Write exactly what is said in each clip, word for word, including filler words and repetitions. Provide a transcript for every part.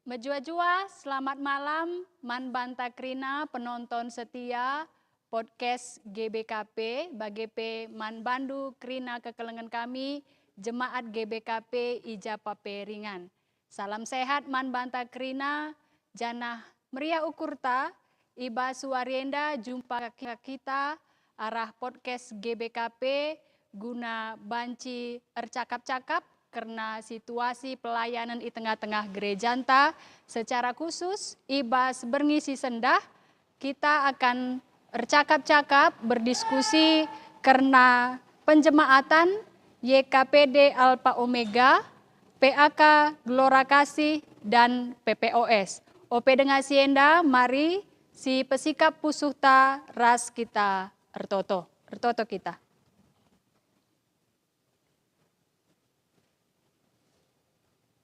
Mejuah-juah, selamat malam man banta kerina penonton setia podcast G B K P, bage pe man bandu kerina kekelengen kami, jemaat G B K P i ja pe ringan. Salam sehat man banta kerina, janah meriah ukurta, i bas wari enda jumpa kita arah podcast G B K P guna banci ercakap-cakap kerna situasi pelayanan i tengah-tengah gerejanta, secara khusus i bas berngi si sendah, kita akan ercakap-cakap, berdiskusi kerna penjemaatan Y K P D Alpha Omega, P A K Gelora Kasih, dan P P O S. Ope denga si enda, mari si pesikap pusuhta ras kita ertoto. Ertoto kita.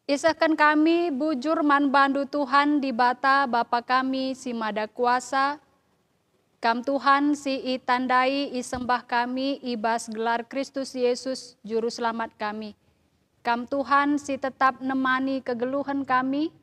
Isehken kami bujur man bandu Tuhan Dibata, Bapa kami si Mada Kuasa. Kam Tuhan si itandai, isembah kami i bas gelar Kristus Yesus, Juru Selamat kami. Kam Tuhan si tetap nemani kegeluhen kami,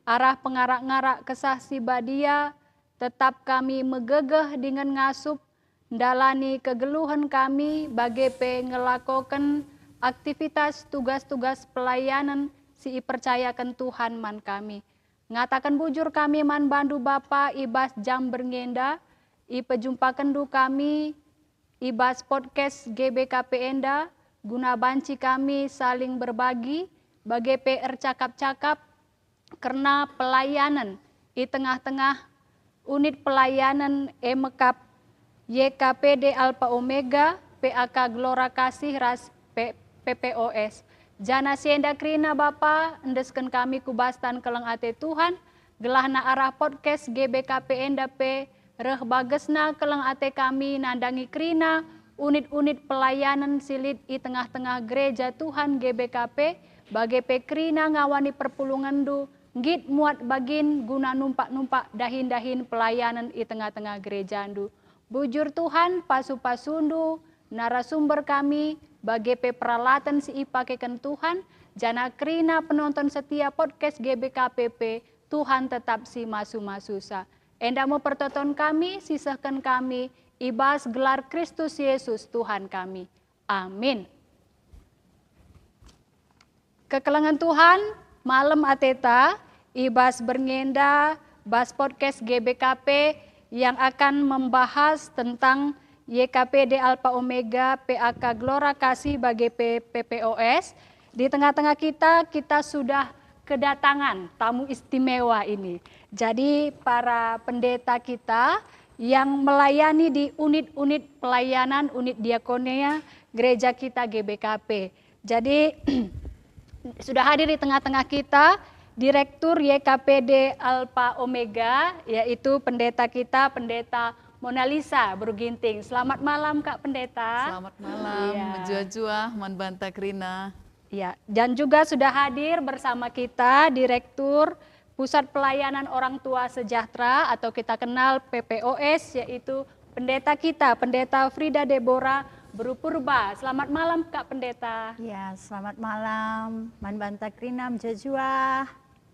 arah pengarak-ngarak Kesah Si Badia, tetap kami megegeh dingen ngasup, ndalani kegeluhen kami, bage pe ngelakoken aktivitas tugas-tugas pelayanen si ipercayaken Tuhan man kami. Ngataken bujur kami man bandu Bapa i bas jam berngi enda, ipejumpakenndu kami i bas podcast G B K P enda, guna banci kami saling berbagi, bage pe ercakap-cakap, kerna pelayanen i tengah-tengah unit pelayanen e mekap Y K P D Alpha Omega, P A K Gelora Kasih ras P-, P P O S. Janah si enda kerina Bapa, endesken kami ku bas tan keleng ate Tuhan, gelahna arah podcast G B K P enda pe reh bagesna keleng ate kami nandangi kerina unit-unit pelayanen si lit i tengah-tengah gereja Tuhan G B K P, bage pe kerina ngawani perpulungenndu, nggit muat bagin guna numpak-numpak dahin-dahin pelayanen i tengah-tengah gerejandu. Bujur Tuhan, pasu-pasundu, narasumber kami, bage pe peralaten si ipakeken Tuhan, janah kerina penonton setia podcast G B K P pe, Tuhan tetap si masu-masusa. Enda me pertoton kami, sisehken kami, i bas gelar Kristus Yesus, Tuhan kami. Amin. Kekelengen Tuhan, malem ateta, i bas berngi enda, bas podcast G B K P yang akan membahas tentang Y K P D Alpha Omega, P A K Gelora Kasih bage pe P P O S. Di tengah-tengah kita, kita sudah kedatangan tamu istimewa ini. Jadi, para pendeta kita yang melayani di unit-unit pelayanan, unit diakonia gereja kita G B K P. Jadi, sudah hadir di tengah-tengah kita Direktur Y K P D Alpha Omega, yaitu pendeta kita, Pendeta Mona Lisa Beru Ginting. Selamat malam, Kak Pendeta. Selamat malam, iya, mejuah-juah man banta kerina. Ya, dan juga sudah hadir bersama kita Direktur Pusat Pelayanan Orang Tua Sejahtera atau kita kenal P P O S, yaitu pendeta kita, Pendeta Frida Deborah Beru Purba. Selamat malam, Kak Pendeta. Ya, selamat malam. Man banta kerina mejuah-juah.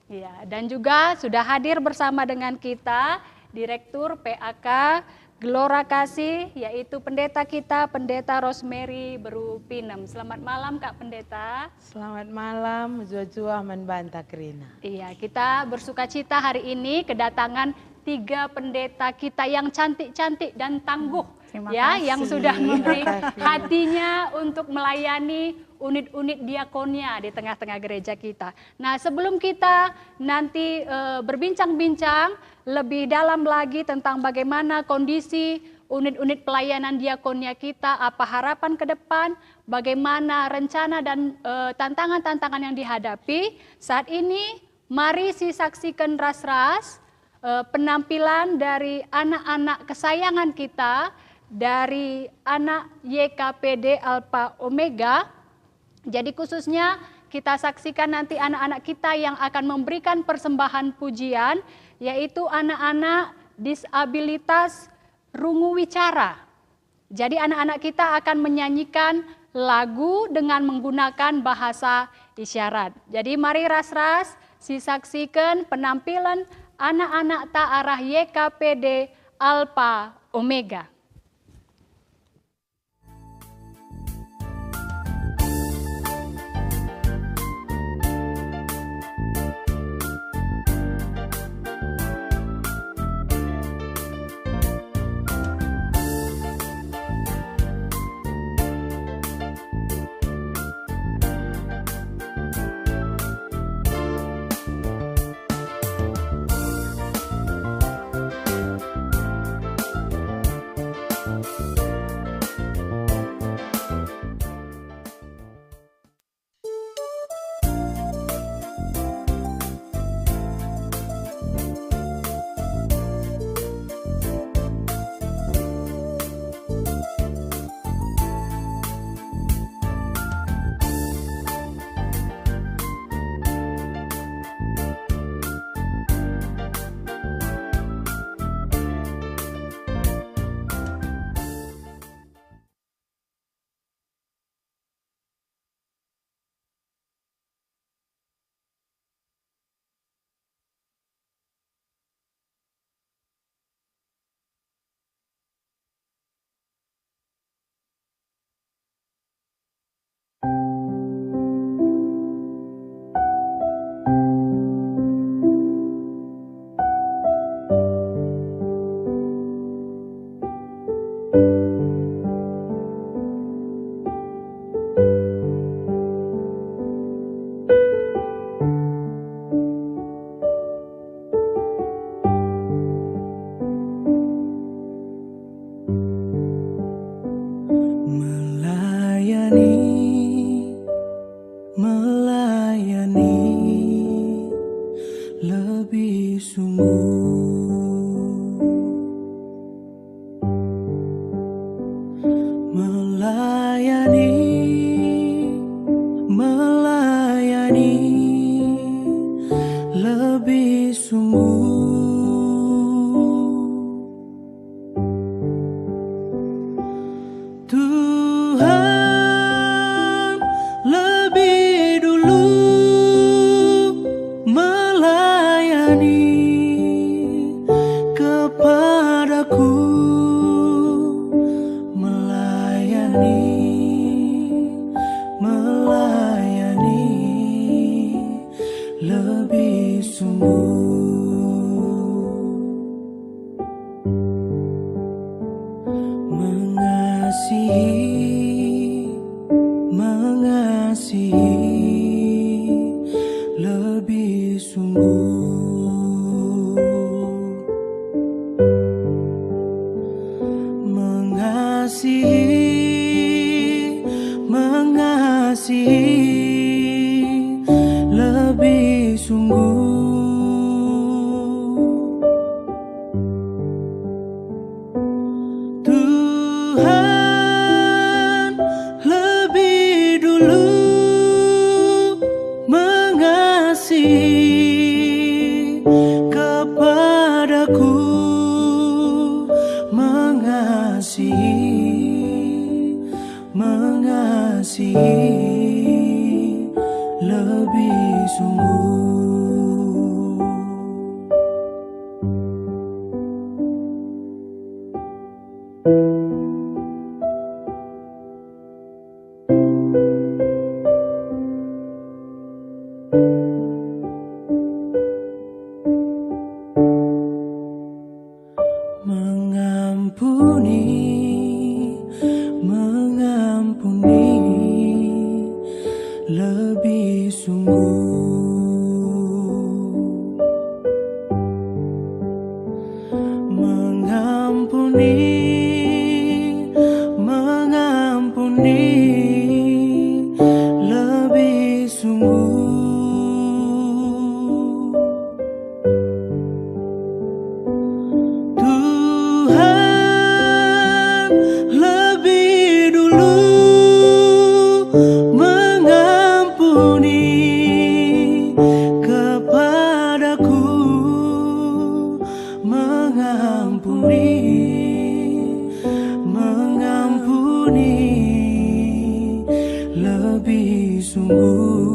Ya, dan juga sudah hadir bersama dengan kita Direktur P A K Gelora Kasih, yaitu pendeta kita, Pendeta Rosemary Beru Pinem. Selamat malam, Kak Pendeta. Selamat malam, mejuah-juah man banta kerina. Iya, kita bersuka cita hari ini kedatangan tiga pendeta kita yang cantik-cantik dan tangguh, terima ya, kasih, yang sudah memberi, terima kasih, hatinya untuk melayani unit-unit diakonia di tengah-tengah gereja kita. Nah, sebelum kita nanti, eh, berbincang-bincang lebih dalam lagi tentang bagaimana kondisi unit-unit pelayanan diakonia kita, apa harapan ke depan, bagaimana rencana dan, eh, tantangan-tantangan yang dihadapi, saat ini mari sisaksikan ras-ras, eh, penampilan dari anak-anak kesayangan kita, dari anak Y K P D Alpha Omega. Jadi, khususnya kita saksikan nanti anak-anak kita yang akan memberikan persembahan pujian, yaitu anak-anak disabilitas rungu wicara. Jadi, anak-anak kita akan menyanyikan lagu dengan menggunakan bahasa isyarat. Jadi, mari ras-ras Sisaksiken penampilen anak-anakta arah Y K P D Alpha Omega. Melayani, melayani lebih sungguh. Melayani, melayani lebih sungguh. Tuhan lebih dulu melayani kepadaku, melayani, melayani lebih sungguh. Mengasihi, mengasihi lebih sungguh. Mengasihi, mengasihi lebih sungguh. Tuhan lebih dulu mengasihi kepadaku, mengasihi, mengasihi lebih sungguh. Mengampuni, mengampuni lebih sungguh. Mengampuni, mengampuni lebih sungguh. Tuhan lebih dulu mengampuni kepadaku, mengampuni, mengampuni lebih sungguh.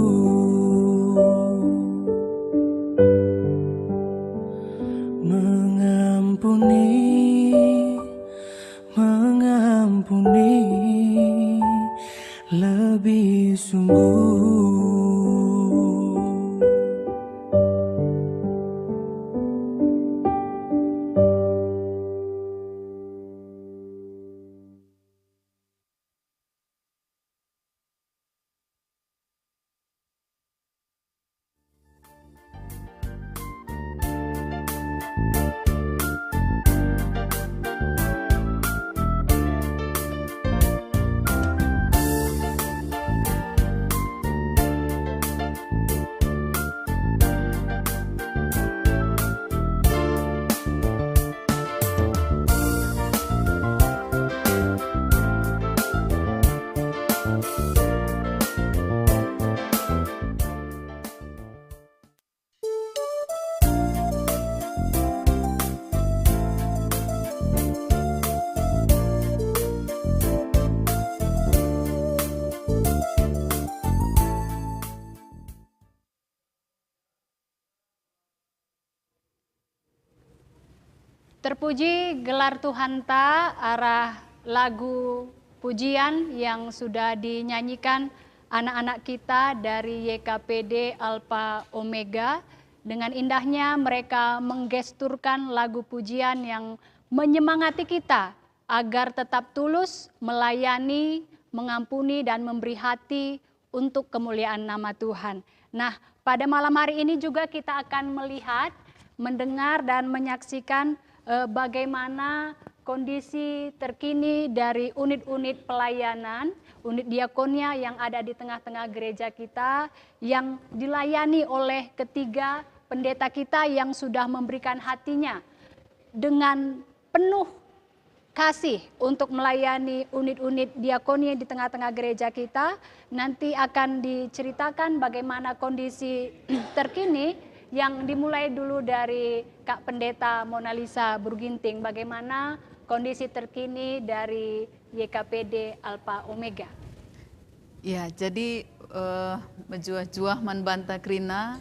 Terpuji gelar Tuhanta arah lagu pujian yang sudah dinyanyikan anak-anak kita dari Y K P D Alpha Omega. Dengan indahnya mereka menggesturkan lagu pujian yang menyemangati kita agar tetap tulus melayani, mengampuni, dan memberi hati untuk kemuliaan nama Tuhan. Nah, pada malam hari ini juga kita akan melihat, mendengar, dan menyaksikan, eh, bagaimana kondisi terkini dari unit-unit pelayanan, unit diakonia yang ada di tengah-tengah gereja kita, yang dilayani oleh ketiga pendeta kita yang sudah memberikan hatinya dengan penuh kasih untuk melayani unit-unit diakonia di tengah-tengah gereja kita. Nanti akan diceritakan bagaimana kondisi terkini, yang dimulai dulu dari Kak Pendeta Monalisa Burginting, bagaimana kondisi terkini dari Y K P D Alpha Omega. Ya, jadi, eh, mejuah-juah man banta kerina,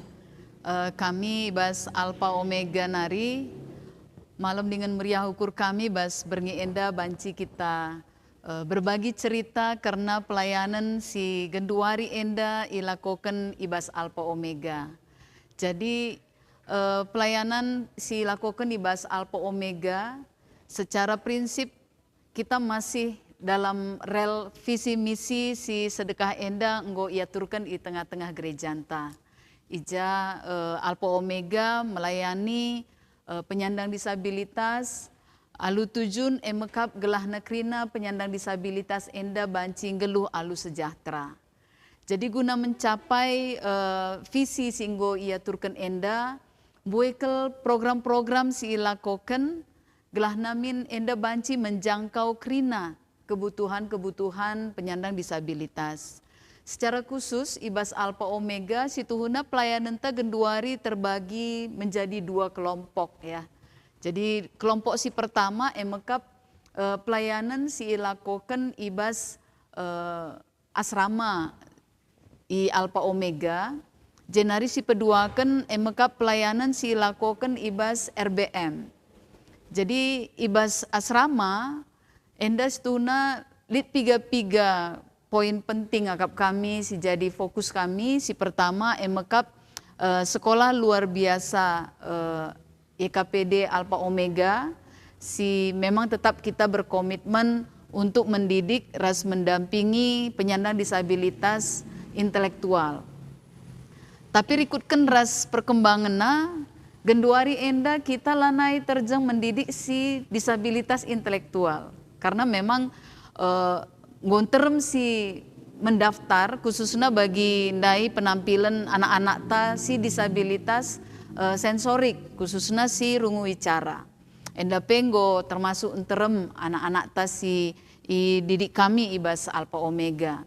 eh, kami bas Alpha Omega nari, malem dingen meriah ukur kami bas berngi enda banci kita, eh, berbagi cerita kerna pelayanan si genduari enda ilakoken i bas Alpha Omega. Jadi, eh, pelayanan si ilakoken i bas Alpha Omega secara prinsip kita masih dalam rel visi misi si sedekah enda enggo iaturken i tengah-tengah gerejanta. I ja, eh, Alpha Omega melayani, eh, penyandang disabilitas, alu tujun e mekap gelahna kerina penyandang disabilitas enda banci nggeluh alu sejahtera. Jadi guna mencapai, eh, visi si enggo iaturken enda, mbue kal program-program si ilakoken, gelahna min enda banci menjangkau kerina kebutuhan-kebutuhan penyandang disabilitas. Secara khusus, i bas Alpha Omega, si tuhuna pelayanenta genduari terbagi menjadi dua kelompok, ya. Jadi, kelompok si pertama e mekap, eh, pelayanan si ilakoken i bas, eh, asrama i Alpha Omega, jenari si peduaken e mekap pelayanan si ilakoken i bas R B M. Jadi, i bas asrama, enda situhuna lit piga-piga poin penting akap kami si jadi fokus kami. Si pertama, e mekap, eh, sekolah luar biasa, eh, Y K P D Alpha Omega, si memang tetap kita berkomitmen untuk mendidik ras mendampingi penyandang disabilitas intelektual. Tapi rikutken ras perkembangenna, genduari enda kita lanai terjeng mendidik si disabilitas intelektual. Karena memang, eh, enggo nterem si mendaftar, khususna bagi ndai penampilen anak-anakta si disabilitas, eh, sensorik, khususna si rungu wicara. Enda pe enggo termasuk nterem anak-anakta si ididik kami i bas Alpha Omega.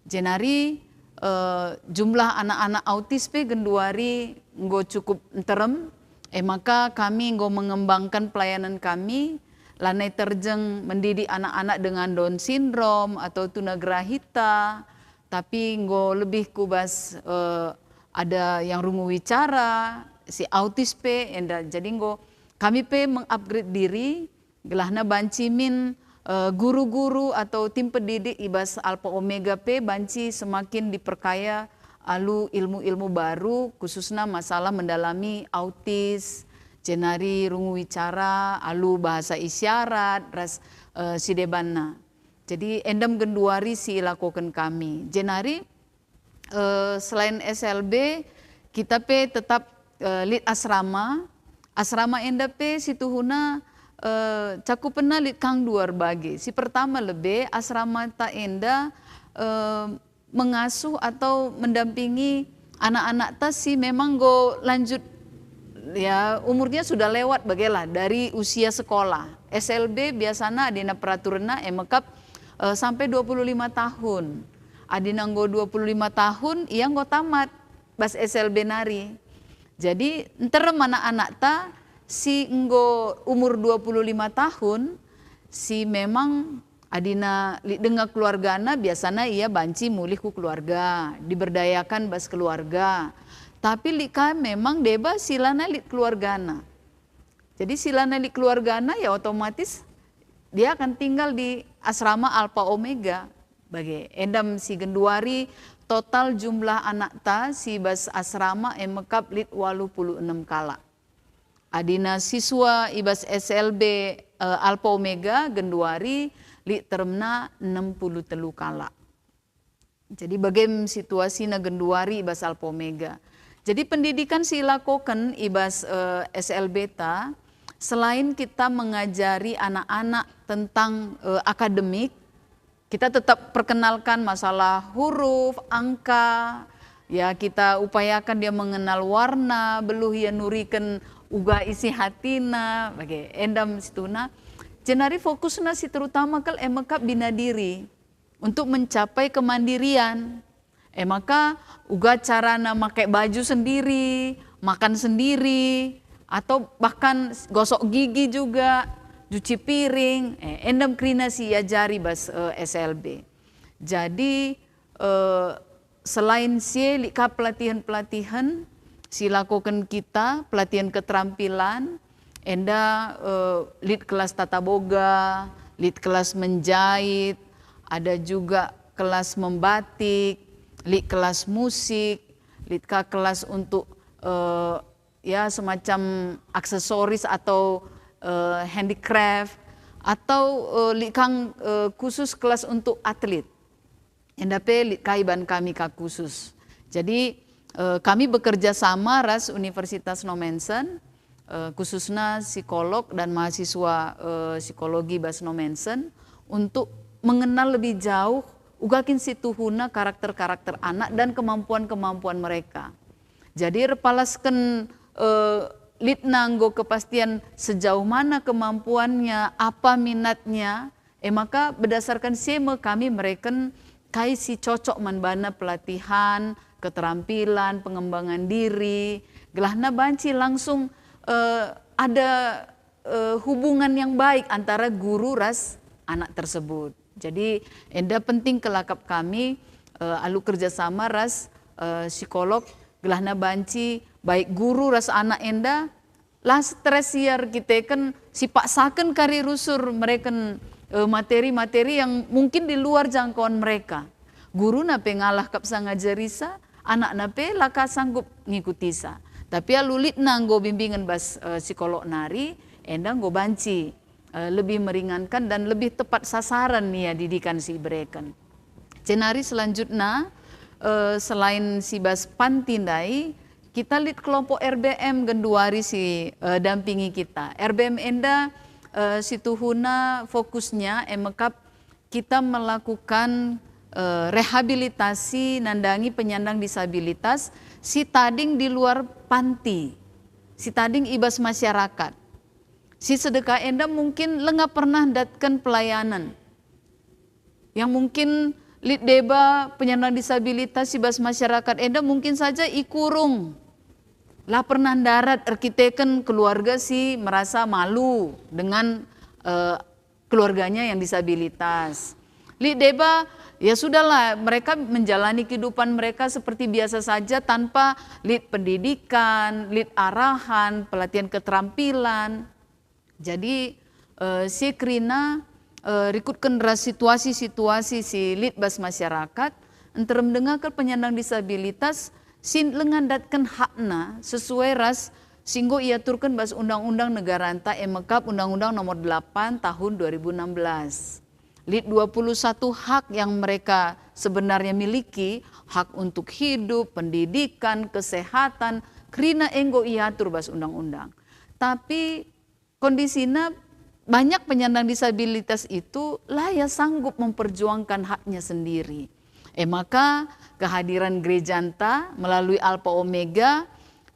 Jenari, eh, jumlah anak-anak autis pe genduari enggo cukup nterem, e maka kami enggo mengembangkan pelayanan kami, lanai terjeng mendidik anak-anak dengan Down syndrome atau tunagrahita, tapi enggo lebih ku bas, eh, ada yang rungu wicara, si autis pe, enda. Jadi enggo kami pe mengupgrade diri, gelahna banci min, eh, guru-guru atau tim pendidik i bas Alpha Omega pe banci semakin diperkaya alu ilmu-ilmu baru, khususna masalah mendalami autis, jenari rungu wicara, alu bahasa isyarat, ras, eh, si debanna. Jadi, endam genduari si ilakoken kami. Jenari, eh, selain S L B, kita pe tetap, eh, lit asrama. Asrama enda pe situhuna, eh, cakupenna lit kang dua erbage. Si pertama lebe, asramata enda, eh, mengasuh atau mendampingi anak-anakta si memang enggo lanjut, ya, umurnya sudah lewat bagelah dari usia sekolah. S L B biasana adina peraturenna e mekap, eh, sampai dua puluh lima tahun. Adina enggo dua puluh lima tahun, ia enggo tamat bas S L B nari. Jadi, nterem anak-anakta si enggo umur dua puluh lima tahun, si memang adina lit denga keluargana, biasana ia banci mulih ku keluarga, diberdayakan bas keluarga. Tapi lit ka memang deba si lanai lit keluargana. Jadi si lanai lit keluargana ya otomatis dia akan tinggal di asrama Alpha Omega. Bage, endam si genduari total jumlah anakta si bas asrama e mekap lit waluh puluh enem kalak. Adina siswa i bas S L B, eh, Alpha Omega genduari lit teremna enam puluh telu kalak. Jadi bagem situasina genduari i bas Alpha Omega. Jadi pendidikan si ilakoken i bas, eh, S L B ta, selain kita mengajari anak-anak tentang, eh, akademik, kita tetap perkenalkan masalah huruf, angka, ya, kita upayakan dia mengenal warna, beluh ia nuriken uga isi hatina, bage, endam situhuna. Jenari fokusna si terutama kal e mekap bina diri untuk mencapai kemandirian. E maka uga carana make baju sendiri, makan sendiri, atau bahkan gosok gigi juga, cuci piring, eh, endam kerina si iajari bas, eh, S L B. Jadi, eh, selain si e lit ka pelatihan-pelatihan si lakoken kita, pelatihan keterampilan, enda, eh, lit kelas tata boga, lit kelas menjahit, ada juga kelas membatik, lit kelas musik, lit ka kelas untuk, eh, ya, semacam aksesoris atau, eh, handicraft, atau, eh, lit kang, eh, khusus kelas untuk atlet. Enda pe lit kai ban kami ka khusus. Jadi, eh, kami bekerja sama ras Universitas Nommensen, eh, khususna psikolog dan mahasiswa, eh, psikologi bas Nommensen untuk mengenal lebih jauh uga kin situhuna karakter-karakter anak dan kemampuan-kemampuan mereka. Jadi erpalasken, eh, litna enggo kepastian sejauh mana kemampuannya, apa minatnya, e maka berdasarkan si e me kami mereken kai si cocok man bana pelatihan, keterampilan, pengembangan diri, gelahna banci langsung, eh, ada, eh, hubungan yang baik antara guru ras anak tersebut. Jadi enda penting kelakap kami, eh, alu kerjasama ras, eh, psikolog, gelahna banci baik guru ras anak enda la stres ia erkiteken sipaksaken kari rusur mereken, eh, materi-materi yang mungkin di luar jangkauan mereka. Guruna pe ngalah kap sanga jerisa, anakna pe la ka sanggup ngikutisa. Tapi alu litna enggo bimbingen bas, eh, psikolog nari, enda enggo banci, eh, lebih meringankan dan lebih tepat sasaran ia didikan si ibereken. Jenari selanjutna, eh, selain si bas panti ndai, kita lit kelompok R B M genduari si, eh, dampingi kita. R B M enda, eh, situhuna fokusnya e mekap kita melakukan, eh, rehabilitasi nandangi penyandang disabilitas si tading di luar panti, si tading i bas masyarakat. Si sedeka enda mungkin langa pernah ndatken pelayanan. Yang mungkin lit deba penyandang disabilitas si bas masyarakat enda mungkin saja ikurung. La pernah ndarat erkiteken keluarga si merasa malu dengan, eh, keluarganya yang disabilitas. Lit deba, ya sudahlah, mereka menjalani kehidupan mereka seperti biasa saja tanpa lit pendidikan, lit arahan, pelatihan keterampilan. Jadi, eh, si kerina, eh, rikutken ras situasi-situasi si lit bas masyarakat, nterem denga kal penyandang disabilitas si langa ndatken hakna sesuai ras si enggo iaturken bas undang-undang negaranta e mekap Undang-Undang Nomor delapan Tahun dua ribu enam belas. Lit dua puluh satu hak yang mereka sebenarnya miliki, hak untuk hidup, pendidikan, kesehatan, kerina enggo iatur bas undang-undang. Tapi kondisina banyak penyandang disabilitas itu la ia sanggup memperjuangkan haknya sendiri. E maka kehadiran gerejanta melalui Alpha Omega,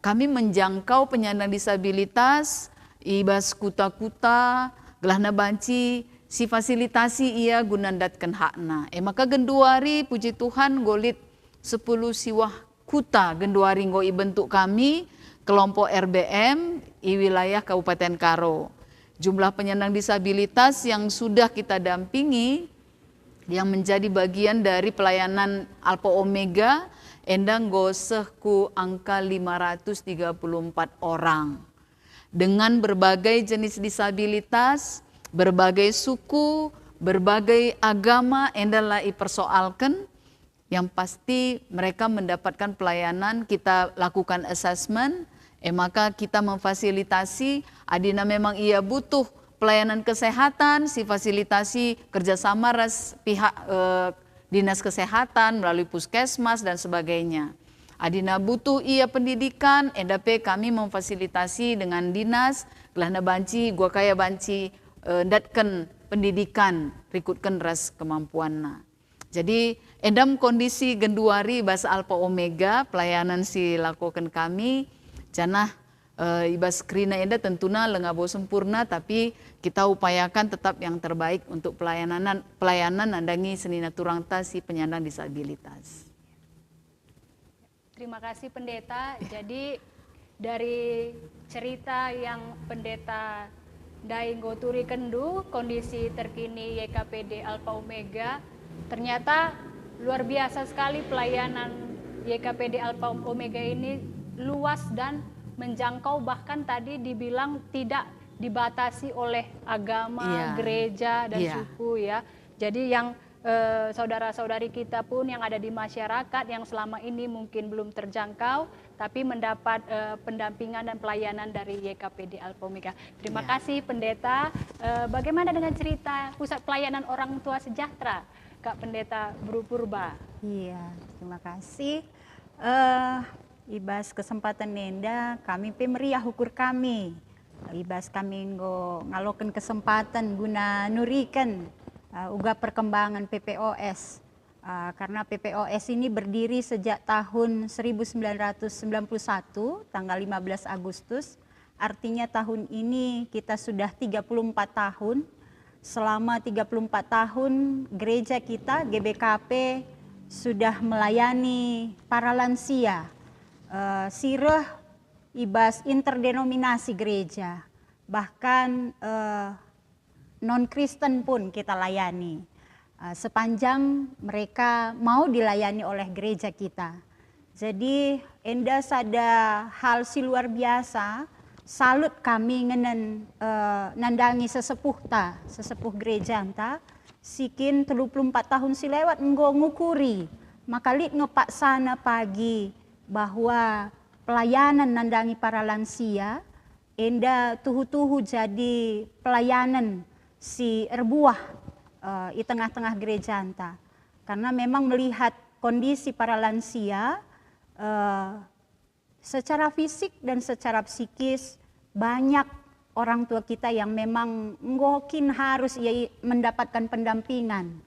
kami menjangkau penyandang disabilitas i bas kuta-kuta, gelahna banci si fasilitasi ia guna ndatken hakna. E maka genduari, puji Tuhan, nggo lit sepuluh siwah kuta genduari enggo ibentuk kami kelompok R B M i wilayah Kabupaten Karo. Jumlah penyandang disabilitas yang sudah kita dampingi yang menjadi bagian dari pelayanan Alpha Omega enda enggo seh ku angka lima ratus tiga puluh empat orang. dengan berbagai jenis disabilitas, berbagai suku, berbagai agama, enda la ipersoalken. Yang pasti mereka mendapatkan pelayanan, kita lakukan assessment, eh, maka kita memfasilitasi, adina memang ia butuh pelayanan kesehatan, si fasilitasi kerjasama ras pihak, eh, dinas kesehatan melalui puskesmas dan sebagainya. Adina butuh ia pendidikan, enda pe kami memfasilitasi dengan dinas, gelahna banci, gua kaya banci, eh, ndatken pendidikan, rikutken ras kemampuanna. Jadi, endam kondisi genduari bas Alpha Omega, pelayanan si lakoken kami, janah, eh, i bas kerina enda tentuna lengabo sempurna, tapi kita upayakan tetap yang terbaik untuk pelayanan, pelayanan nandangi senina turangta si penyandang disabilitas. Terima kassi, Pendeta. Jadi, dari cerita yang Pendeta ndai enggo turikenndu, kondisi terkini Y K P D Alpha Omega, ternyata luar biasa sekali pelayanan Y K P D Alpha Omega ini luas dan menjangkau, bahkan tadi dibilang tidak dibatasi oleh agama, Iya. gereja, dan Iya. suku, ya. Jadi yang, eh, saudara-saudari kita pun yang ada di masyarakat yang selama ini mungkin belum terjangkau, tapi mendapat, eh, pendampingan dan pelayanan dari Y K P D Alpha Omega. Terima Ya. kasih, Pendeta. Eh, bagaimana dengan cerita Pusat Pelayanan Orang Tua Sejahtera, Kak Pendeta Bru Purba? Iya, terima kasih. Eh, i bas kesempatan enda kami pe meriah ukur kami. I bas kami enggo ngaloken kesempatan guna nuriken, eh, uga perkembangan P P O S. Eh, karena P P O S ini berdiri sejak tahun seribu sembilan ratus sembilan puluh satu, tanggal lima belas Agustus. Artinya tahun ini kita sudah tiga puluh empat tahun. Selama tiga puluh empat tahun gereja kita, G B K P, sudah melayani para lansia, eh, si reh i bas interdenominasi gereja. Bahkan, eh, non-Kristen pun kita layani, eh, sepanjang mereka mau dilayani oleh gereja kita. Jadi, enda sada hal si luar biasa, salut kami ngenen, eh, nandangi sesepuhta, sesepuh gerejanta, si kin telu puluh empat tahun si lewat enggo ngukuri maka lit nge paksana pagi bahwa pelayanan nandangi para lansia enda tuhu-tuhu jadi pelayanan si erbuah, eh, i tengah-tengah gerejanta. Karena memang melihat kondisi para lansia, eh, secara fisik dan secara psikis banyak orang tua kita yang memang enggo kin harus ia i-, mendapatkan pendampingan,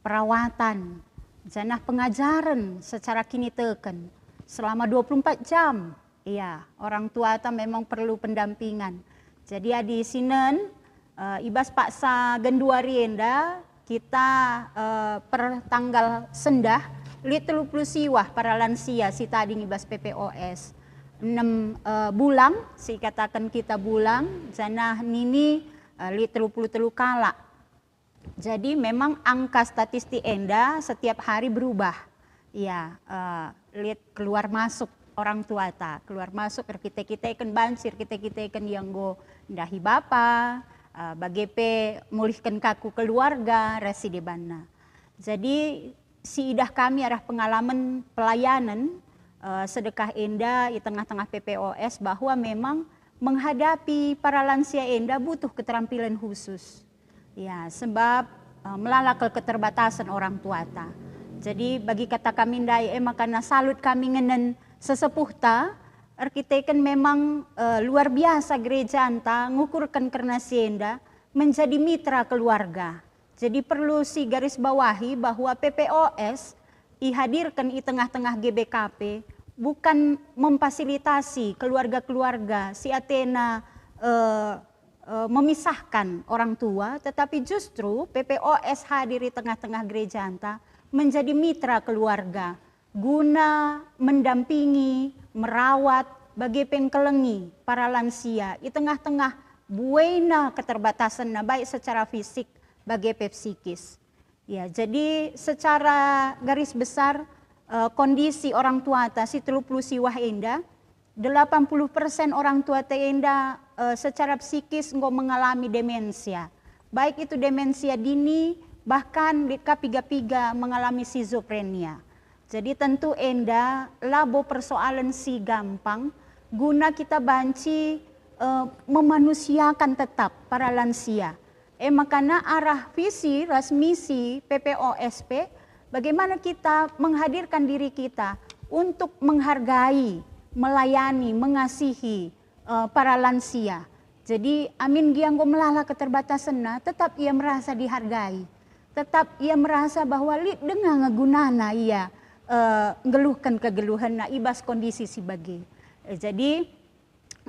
perawatan, janah pengajaren secara kiniteken selama dua puluh empat jam. Iya, orang tuata memang perlu pendampingan. Jadi adi sinen, eh, i bas paksa genduari enda, kita, eh, per tanggal sendah, lit telu puluh siwah para lansia si tading i bas P P O S. Enem, eh, bulang, si ikataken kita bulang, janah nini, eh, lit telu puluh telu kalak. Jadi memang angka statistik enda setiap hari berubah. Ya, eh, lit keluar masuk orang tuata, keluar masuk erkite-kiteken banci, erkite-kiteken ia enggo ndahi bapa, eh, bage pe mulihken kaku keluarga ras si debanna. Jadi, si idah kami arah pengalaman pelayanan, eh, sedekah enda i tengah-tengah P P O S bahwa memang menghadapi para lansia enda butuh keterampilan khusus. Ya, sebab, eh, melala kal keterbatasan orang tuata. Jadi, bagi kata kami ndai, eh, makana salut kami ngenen sesepuhta, erkiteken memang, eh, luar biasa gerejanta ngukurken kerna si enda menjadi mitra keluarga. Jadi, perlu si garis bawahi bahwa P P O S ihadirken i tengah-tengah G B K P bukan memfasilitasi keluarga-keluarga si atena, eh, eh, memisahkan orang tua, tetapi justru P P O S hadir i tengah-tengah gerejanta menjadi mitra keluarga guna mendampingi, merawat, bage pe ngkelengi para lansia i tengah-tengah buena keterbatasenna, baik secara fisik bage pe psikis. Ya, jadi secara garis besar, eh, kondisi orang tuata si telu puluh siwah enda, delapan puluh persen orang tuata enda eh, secara psikis enggo mengalami demensia. Baik itu demensia dini, bahkan lit ka piga-piga mengalami schizophrenia. Jadi tentu enda labo persoalen si gampang guna kita banci, eh, memanusiakan tetap para lansia. E makana arah visi ras misi P P O S P, bagaimana kita menghadirkan diri kita untuk menghargai, melayani, mengasihi, eh, para lansia. Jadi amin gia enggo melala keterbatasenna, tetap ia merasa dihargai. Tetap ia merasa bahwa lit denga nge gunana ia, eh, nggeluhken kegeluhenna i bas kondisi si bage. Eh, jadi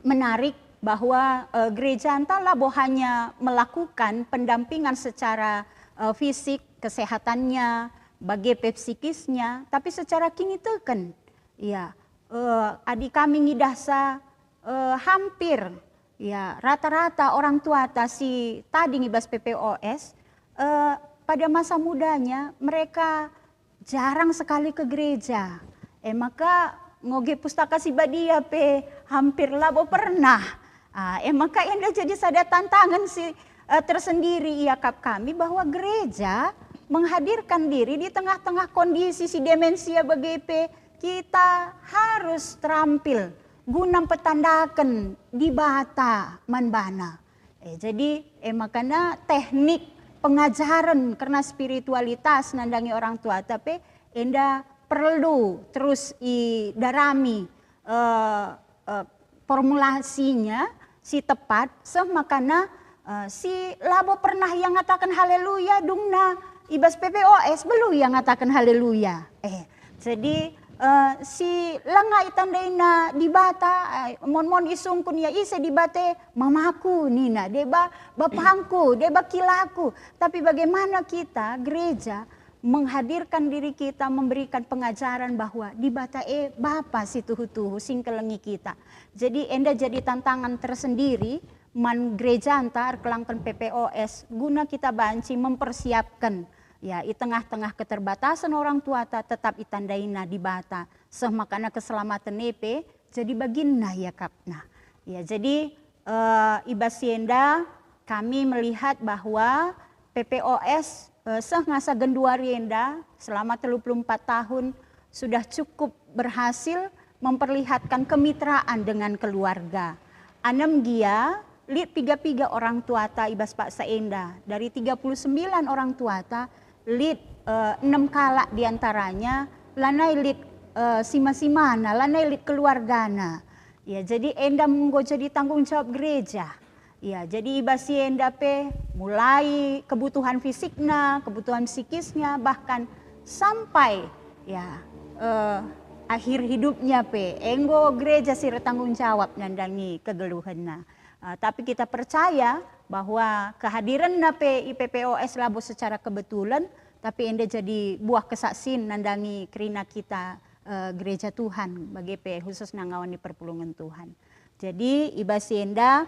menarik bahwa, eh, gerejanta labo hanya melakukan pendampingan secara, eh, fisik, kesehatannya, bage pe psikisnya, tapi secara kiniteken. Ya, eh, adi kami ngidahsa, eh, hampir, ya, rata-rata orang tuata si tading i bas P P O S, eh, pada masa mudanya mereka jarang sekali ke gereja. E maka ngoge Pustaka Si Badia pe hampir labo pernah. Ah, e maka enda jadi sada tantangan si, eh, tersendiri iakap kami bahwa gereja menghadirkan diri di tengah-tengah kondisi si demensia bage pe, kita harus terampil guna mpetandaken Dibata man bana. Eh, jadi, eh, makana teknik pengajaren kerna spiritualitas nandangi orang tuata pe enda perlu terus idarami, eh, eh, formulasinya si tepat, seh makana, eh, si labo pernah ia ngataken haleluya, dungna i bas P P O S beluh ia ngataken haleluya. Eh, jadi, eh, si langa itandaina Dibata, eh, mon-mon isungkun ia ise Dibata e, mamaku nina, deba bapangku, deba kilaku. Tapi bagaimana kita gereja menghadirkan diri kita, memberikan pengajaran bahwa Dibata e Bapa si tuhu-tuhu, si ngkelengi kita. Jadi enda jadi tantangan tersendiri man gerejanta erkelangken P P O S guna kita banci mempersiapken, ya, i tengah-tengah keterbatasan orang tuata tetap itandaina Dibata, seh makana keselamaten e pe jadi baginna iakapna. Ya, jadi, eh, i bas si enda kami melihat bahwa P P O S, eh, seh ngasa genduari enda selama telu puluh empat tahun sudah cukup berhasil memperlihatkan kemitraan dengan keluarga. Anem gia lit piga-piga orang tuata i bas paksa enda, dari tiga puluh sembilan orang tuata, lit, eh, enem kalak diantaranya lanai lit, eh, sima-simana, lanai lit keluargana. Ya, jadi enda enggo jadi tanggung jawab gereja. Ya, jadi i bas si enda pe mulai kebutuhan fisikna, kebutuhan psikisnya, bahkan sampai, ya, eh, akhir hidupnya pe enggo gereja si ertanggung jawab nandangi kegeluhenna. Eh, tapi kita percaya bahwa kehadirenna pe i P P O S labo secara kebetulan, tapi enda jadi buah kesaksin nandangi kerina kita, eh, gereja Tuhan, bage pe khususna ngawani perpulungen Tuhan. Jadi, i bas si enda,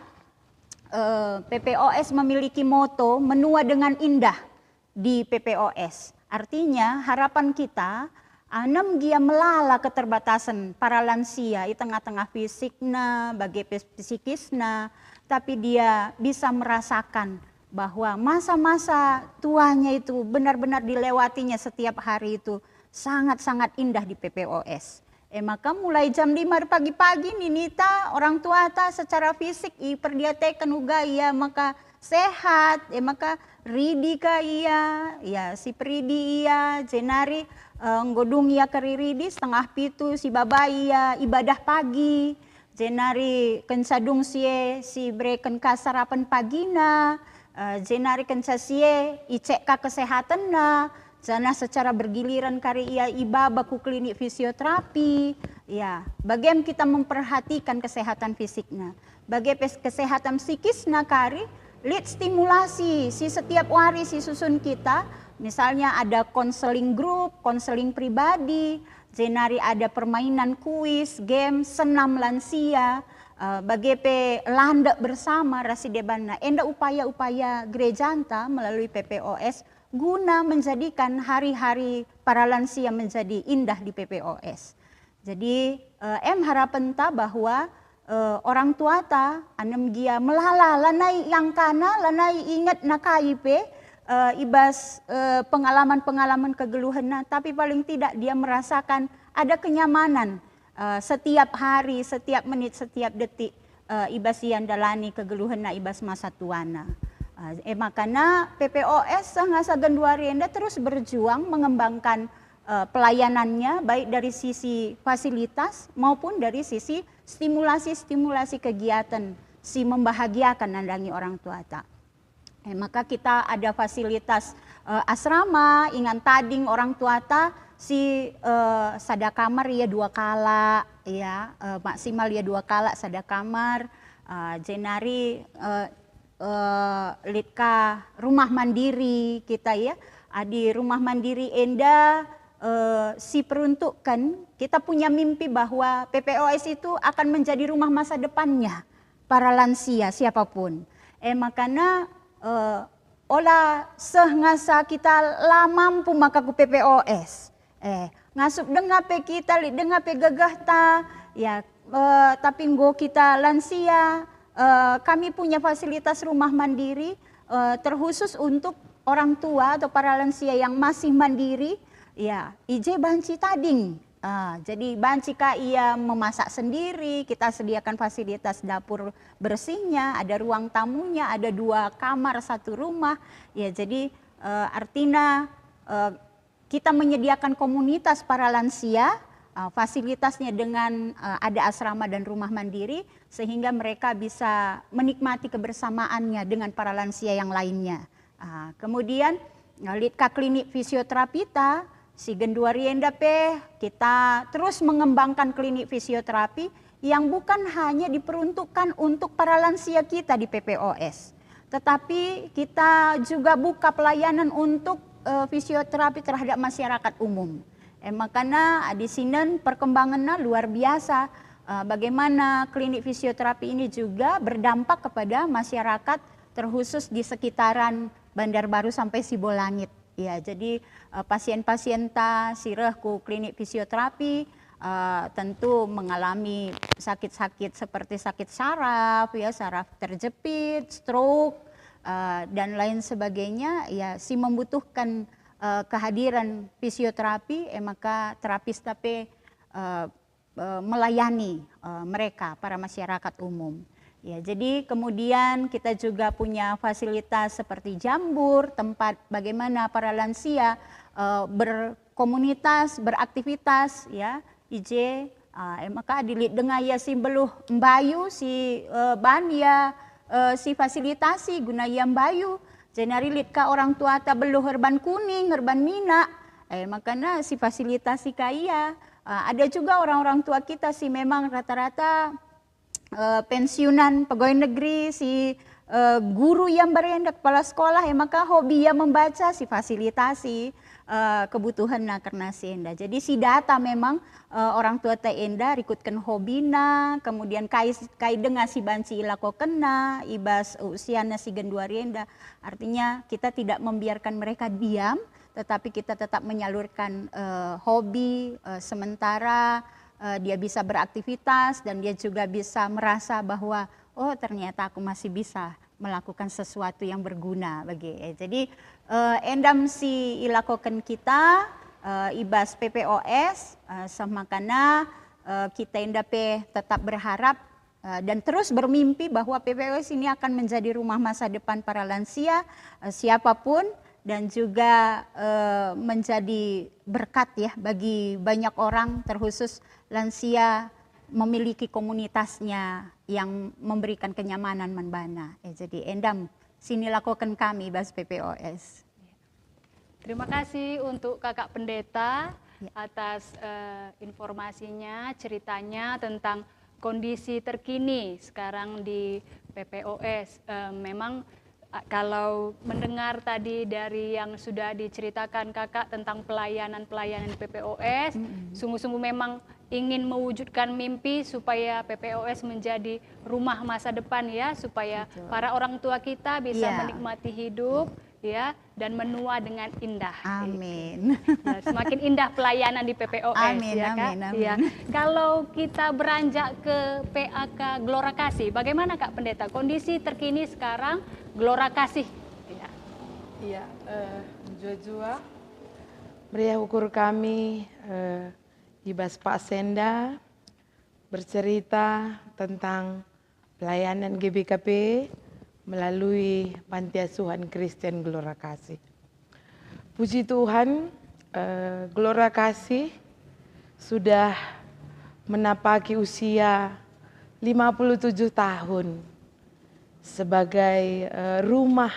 eh, P P O S memiliki moto menua dengan indah di P P O S. Artinya, harapan kita, anem gia melala keterbatasan para lansia i tengah-tengah fisikna, bage pe psikisna, tapi dia bisa merasakan bahwa masa-masa tuanya itu benar-benar dilewatinya setiap hari itu sangat-sangat indah di P P O S. E maka mulai jam lima pagi-pagi ninita orang tuata secara fisik iperdiateken uga ia maka sehat, e maka ridi ka ia, ya, si peridi ia, jenari, eh, enggo dung ia kari ridi setengah pitu, si baba ia ibadah pagi, jenari kenca dung si e si bereken ka sarapen pagina, eh, jenari kenca si e icek ka kesehatenna, janah secara bergiliran kari ia ibaba ku klinik fisioterapi. Ya, bagem kita memperhatikan kesehatan fisikna. Bage pe kesehatan psikisna kari, lit stimulasi si setiap wari si susun kita, misalnya ada konseling grup, konseling pribadi, jenari ada permainan kuis, game, senam lansia, eh, bage pe landek bersama ras si debanna. Enda upaya-upaya gerejanta melalui P P O S guna menjadikan hari-hari para lansia menjadi indah di P P O S. Jadi, eh, em harapenta bahwa, eh, orang tuata, anem gia melala, lanai iangkana, lanai ingetna kai pe, eh, i bas, eh, pengalaman-pengalaman kegeluhenna, tapi paling tidak dia merasakan ada kenyamanan, eh, setiap hari, setiap menit, setiap detik, eh, i bas ia ndalani kegeluhenna i bas masa tuana. Eh, e makana P P O S seh ngasa genduari enda terus berjuang mengembangkan, eh, pelayanannya, baik dari sisi fasilitas maupun dari sisi stimulasi-stimulasi kegiatan si membahagiakan nandangi orang tuata. Eh, maka kita ada fasilitas, eh, asrama, ingan tading orang tuata si, eh, sada kamar ia dua kalak, ya, eh, maksimal ia dua kalak sada kamar, eh, jenari, eh, eh, lit ka rumah mandiri kita, ya. Adi rumah mandiri enda, eh, si peruntukkan, kita punya mimpi bahwa P P O S itu akan menjadi rumah masa depannya para lansia siapapun. Eh, makana, eh, ola seh ngasa kita la mampu maka ku P P O S. Eh, ngasup denga pe kita, lit denga pe gegehta, ya, eh, tapi enggo kita lansia, eh, kami punya fasilitas rumah mandiri, eh, terkhusus untuk orang tua atau para lansia yang masih mandiri, ya, i je banci tading. Ah, jadi banci ka ia memasak sendiri, kita sediakan fasilitas dapur bersihnya, ada ruang tamunya, ada dua kamar satu rumah. Ya, jadi, eh, artina, eh, kita menyediakan komunitas para lansia, eh, fasilitasnya dengan, eh, ada asrama dan rumah mandiri, sehingga mereka bisa menikmati kebersamaannya dengan para lansia yang lainnya. Ah, kemudian, eh, lit ka klinik fisioterapi ta, si genduari enda pe kita terus mengembangkan klinik fisioterapi yang bukan hanya diperuntukkan untuk para lansia kita di P P O S, tetapi kita juga buka pelayanan untuk, eh, fisioterapi terhadap masyarakat umum. Eh, makana di sinen perkembangannya luar biasa. Eh, bagaimana klinik fisioterapi ini juga berdampak kepada masyarakat, terkhusus di sekitaran Banjarbaru sampai Sibolangit. Ya, jadi, eh, pasien-pasien ta si reh ku klinik fisioterapi, eh, tentu mengalami sakit-sakit seperti sakit saraf, ya, saraf terjepit, stroke, eh, dan lain sebagainya, ya, si membutuhkan, eh, kehadiran fisioterapi, eh, maka terapis ta pe, eh, eh, melayani, eh, mereka, para masyarakat umum. Ya, jadi kemudian kita juga punya fasilitas seperti jambur, tempat bagaimana para lansia, eh, berkomunitas, beraktivitas, ya, i je, eh, maka adi lit denga ia si mbeluh mbayu, si, eh, ban ia, eh, si fasilitasi guna ia mbayu, jenari lit ka orang tuata beluh erban kuning, erban minak, eh, makana si fasilitasi ka ia. Ah, ada juga orang-orang tua kita si memang rata-rata, eh, pensiunan pegawai negeri, si, eh, guru yang berenda, kepala sekolah, ya, maka hobi ia membaca, si fasilitasi, eh, kebutuhanna kerna si enda. Jadi si data memang, eh, orang tua ta enda rikutken hobina, kemudian kai, kai denga si banci ilakokenna, i bas usiana si genduari enda. Artinya kita tidak membiarkan mereka diam, tetapi kita tetap menyalurkan, eh, hobi, eh, sementara, eh, dia bisa beraktivitas dan dia juga bisa merasa bahwa, "Oh, ternyata aku masih bisa melakukan sesuatu yang berguna bagi." Eh, jadi, eh, endam si ilakoken kita, eh, i bas P P O S, eh, seh makana, eh, kita enda pe tetap berharap, eh, dan terus bermimpi bahwa P P O S ini akan menjadi rumah masa depan para lansia, eh, siapapun, dan juga, eh, menjadi berkat, ya, bagi banyak orang, terkhusus lansia memiliki komunitasnya yang memberikan kenyamanan man bana. Eh, jadi endam si nilakoken kami bas P P O S. Terima kasih untuk Kakak Pendeta, ya, atas, eh, informasinya, ceritanya tentang kondisi terkini sekarang di P P O S. Eh, memang, a, kalau mendengar tadi dari yang sudah diceritakan Kakak tentang pelayanan-pelayanan di P P O S, mm-mm, sungguh-sungguh memang ingin mewujudkan mimpi supaya P P O S menjadi rumah masa depan, ya, supaya, betul, para orang tua kita bisa, iya, menikmati hidup, ya, dan menua dengan indah. Amin. Ya, semakin indah pelayanan di P P O S, amin, ya, Kak? Amin, amin. Ya. Kalau kita beranjak ke P A K Gelora Kasih, bagaimana, Kak Pendeta, kondisi terkini sekarang Gelora Kasih? Ya. Iya, eh, jua-jua meriah ukur kami, eh, i bas paksa enda bercerita tentang pelayanan G B K P melalui Panti Asuhan Kristen Gelora Kasih. Puji Tuhan, eh, Gelora Kasih sudah menapaki usia lima puluh tujuh tahun sebagai, eh, rumah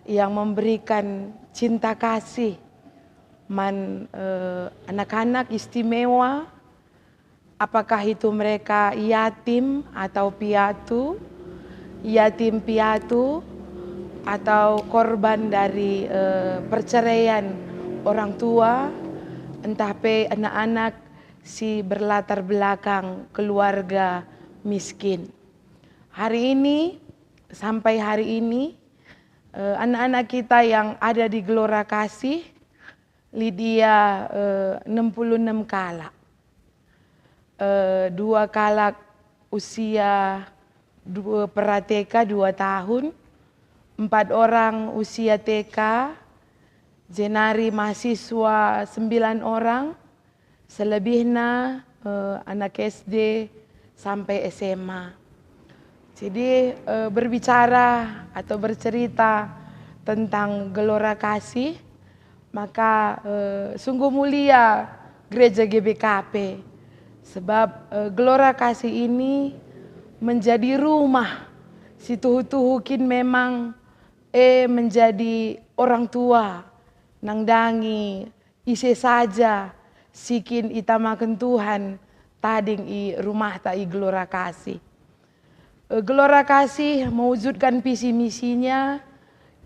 yang memberikan cinta kasih man, eh, anak-anak istimewa, apakah itu mereka yatim atau piatu, yatim piatu, atau korban dari, eh, perceraian orang tua, entah pe anak-anak si berlatar belakang keluarga miskin. Hari ini, sampai hari ini, eh, anak-anak kita yang ada di Gelora Kasih, lit ia, eh, enam puluh enam kalak. Eh, dua kalak usia dua, pra-T K dua tahun, empat orang usia T K, jenari mahasiswa sembilan orang, selebihna, eh, anak S D sampai S M A. Jadi, eh, berbicara atau bercerita tentang Gelora Kasih, maka, eh, sungguh mulia gereja G B K P, sebab, eh, Gelora Kasih ini menjadi rumah si tuhu-tuhu kin memang, eh, menjadi orang tua nandangi ise saja si kin itamaken Tuhan tading i rumahta i Gelora Kasih. Eh, Gelora Kasih mewujudkan visi misinya,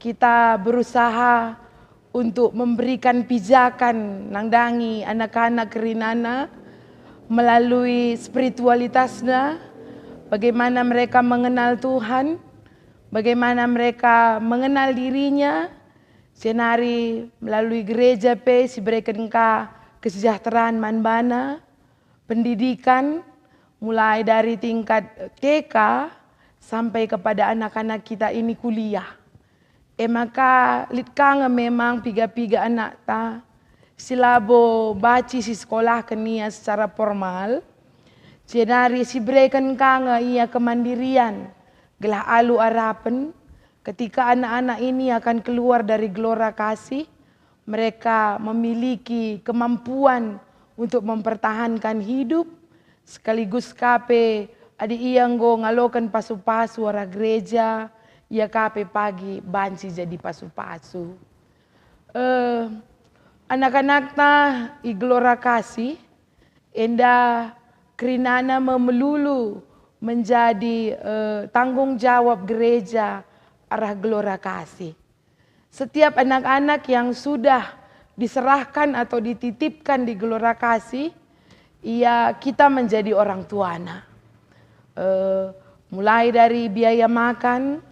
kita berusaha untuk memberikan pijakan nandangi anak-anak kerinana melalui spiritualitasna, bagaimana mereka mengenal Tuhan, bagaimana mereka mengenal dirinya, jenari melalui gereja pe sibereken ka kesejahteraan man bana, pendidikan, mulai dari tingkat T K sampai kepada anak-anak kita ini kuliah. E maka lit ka nge memang piga-piga anakta si labo banci sisekolahken ia secara formal, jenari sibereken ka nge ia kemandirian, gelah alu arapen, ketika anak-anak ini akan keluar dari Gelora Kasih, mereka memiliki kemampuan untuk mempertahankan hidup, sekaligus ka pe adi ia enggo ngaloken pasu-pasu arah gereja, ia ka pe pagi banci jadi pasu-pasu. Eh, anak-anakta i Gelora Kasih, enda kerinana me melulu menjadi, eh, tanggung jawab gereja arah Gelora Kasih. Setiap anak-anak yang sudah diserahkan atau dititipkan di Gelora Kasih, ia kita menjadi orang tuana. Eh, mulai dari biaya makan,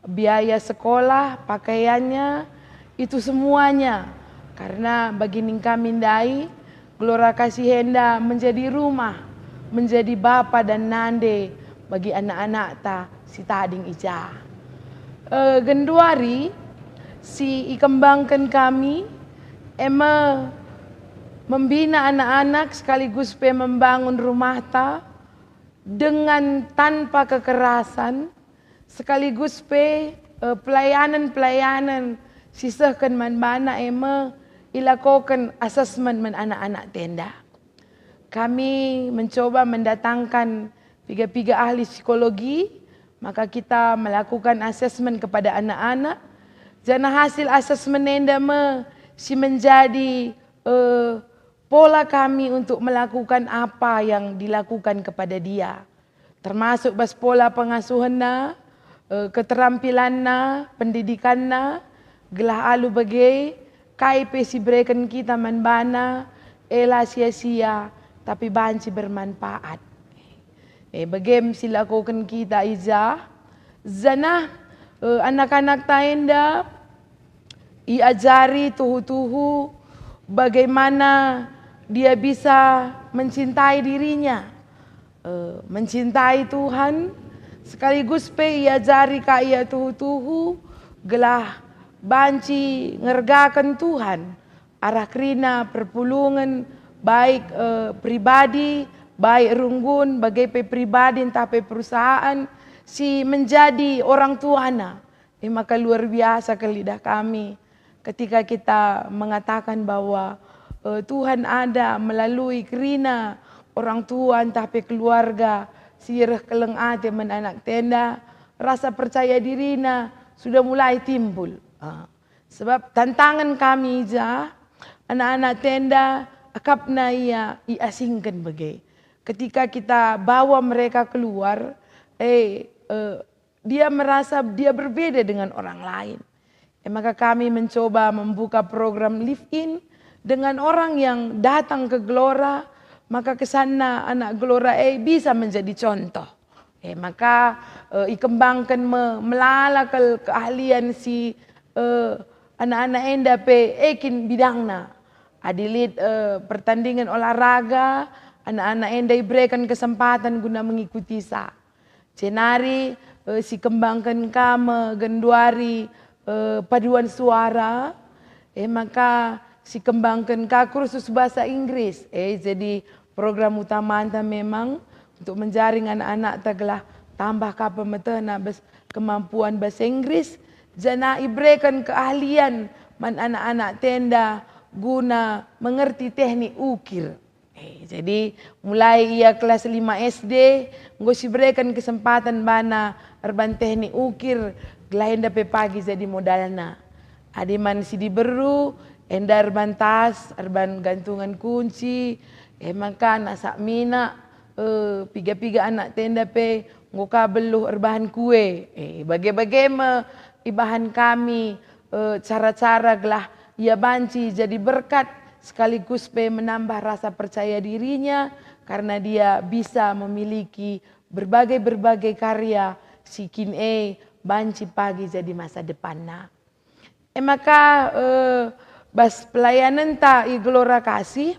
biaya sekolah, pakaiannya, itu semuanya. Karena bagi ning kami ndai, Gelora Kasih enda menjadi rumah, menjadi bapa dan nande bagi anak-anakta si tading i ja. Eh, genduari si ikembangken kami, e me membina anak-anak sekaligus pe membangun rumahta dengan tanpa kekerasan, sekaligus pe, eh, pelayanan-pelayanan si sehken man bana e me ilakoken asesmen man anak-anak tenda. Kami mencoba mendatangkan piga-piga ahli psikologi, maka kita melakukan asesmen kepada anak-anak, janah hasil asesmen enda me si menjadi, eh, pola kami untuk melakukan apa yang dilakukan kepada dia, termasuk bas pola pengasuhenna, eh, keterampilanna, pendidikanna, gelah alu bage, kai pe si bereken kita man bana, e la sia-sia, tapi banci bermanfaat. E, bage me si lakoken kita i ja, janah, eh, anak-anakta enda Iajari tuhu-tuhu bagaimana dia bisa mencintai dirinya, eh, mencintai Tuhan, sekaligus pe iajari ka ia tuhu-tuhu gelah banci ngergaken Tuhan arah kerina perpulungen, baik, eh, pribadi, baik runggun, bage pe pribadi ntah pe perusahaan si menjadi orang tuana. E maka luar biasa kal idah kami ketika kita mengatakan bahwa, eh, Tuhan ada melalui kerina orang tua ntah pe keluarga si reh keleng ate man anak tenda, rasa percaya dirina sudah mulai timbul. Ah, sebab tantangan kami i ja, anak-anak tenda akapna ia iasingken bage. Ketika kita bawa mereka keluar, eh, eh, dia merasa dia berbeda dengan orang lain. E maka kami mencoba membuka program live in dengan orang yang datang ke Gelora, maka kesanna anak Gelora e bisa menjadi contoh. E maka, eh, ikembangken me melala kal keahlian si, eh, anak-anak enda pe e kin bidangna. Adi lit, eh, pertandingan olahraga, anak-anak enda ibereken kesempatan guna mengikutisa. Jenari, eh, sikembangken ka me genduari, eh, paduan suara, e maka sikembangken ka kursus bahasa Inggris. Eh, jadi program utamanta memang untuk menjaring anak-anakta gelah tambah ka pemetehna bas kemampuan bahasa Inggris, janah ibereken keahlian man anak-anak tenda guna mengerti teknik ukir. Eh, jadi, mulai ia kelas lima S D, enggo sibereken kesempatan bana erban teknik ukir, gelah enda pe pagi jadi modalna. Adi man si diberu, enda erban tas, erban gantungan kunci, e maka nasak minak, eh, piga-piga anak tenda pe enggo ka beluh erbahan kue. Eh, bage-bage me ibahan kami, eh, cara-cara gelah ia banci jadi berkat, sekaligus pe menambah rasa percaya dirinya, karena dia bisa memiliki berbagai-berbagai karya si kin e banci pagi jadi masa depanna. E maka, eh, bas pelayanenta i Gelora Kasih,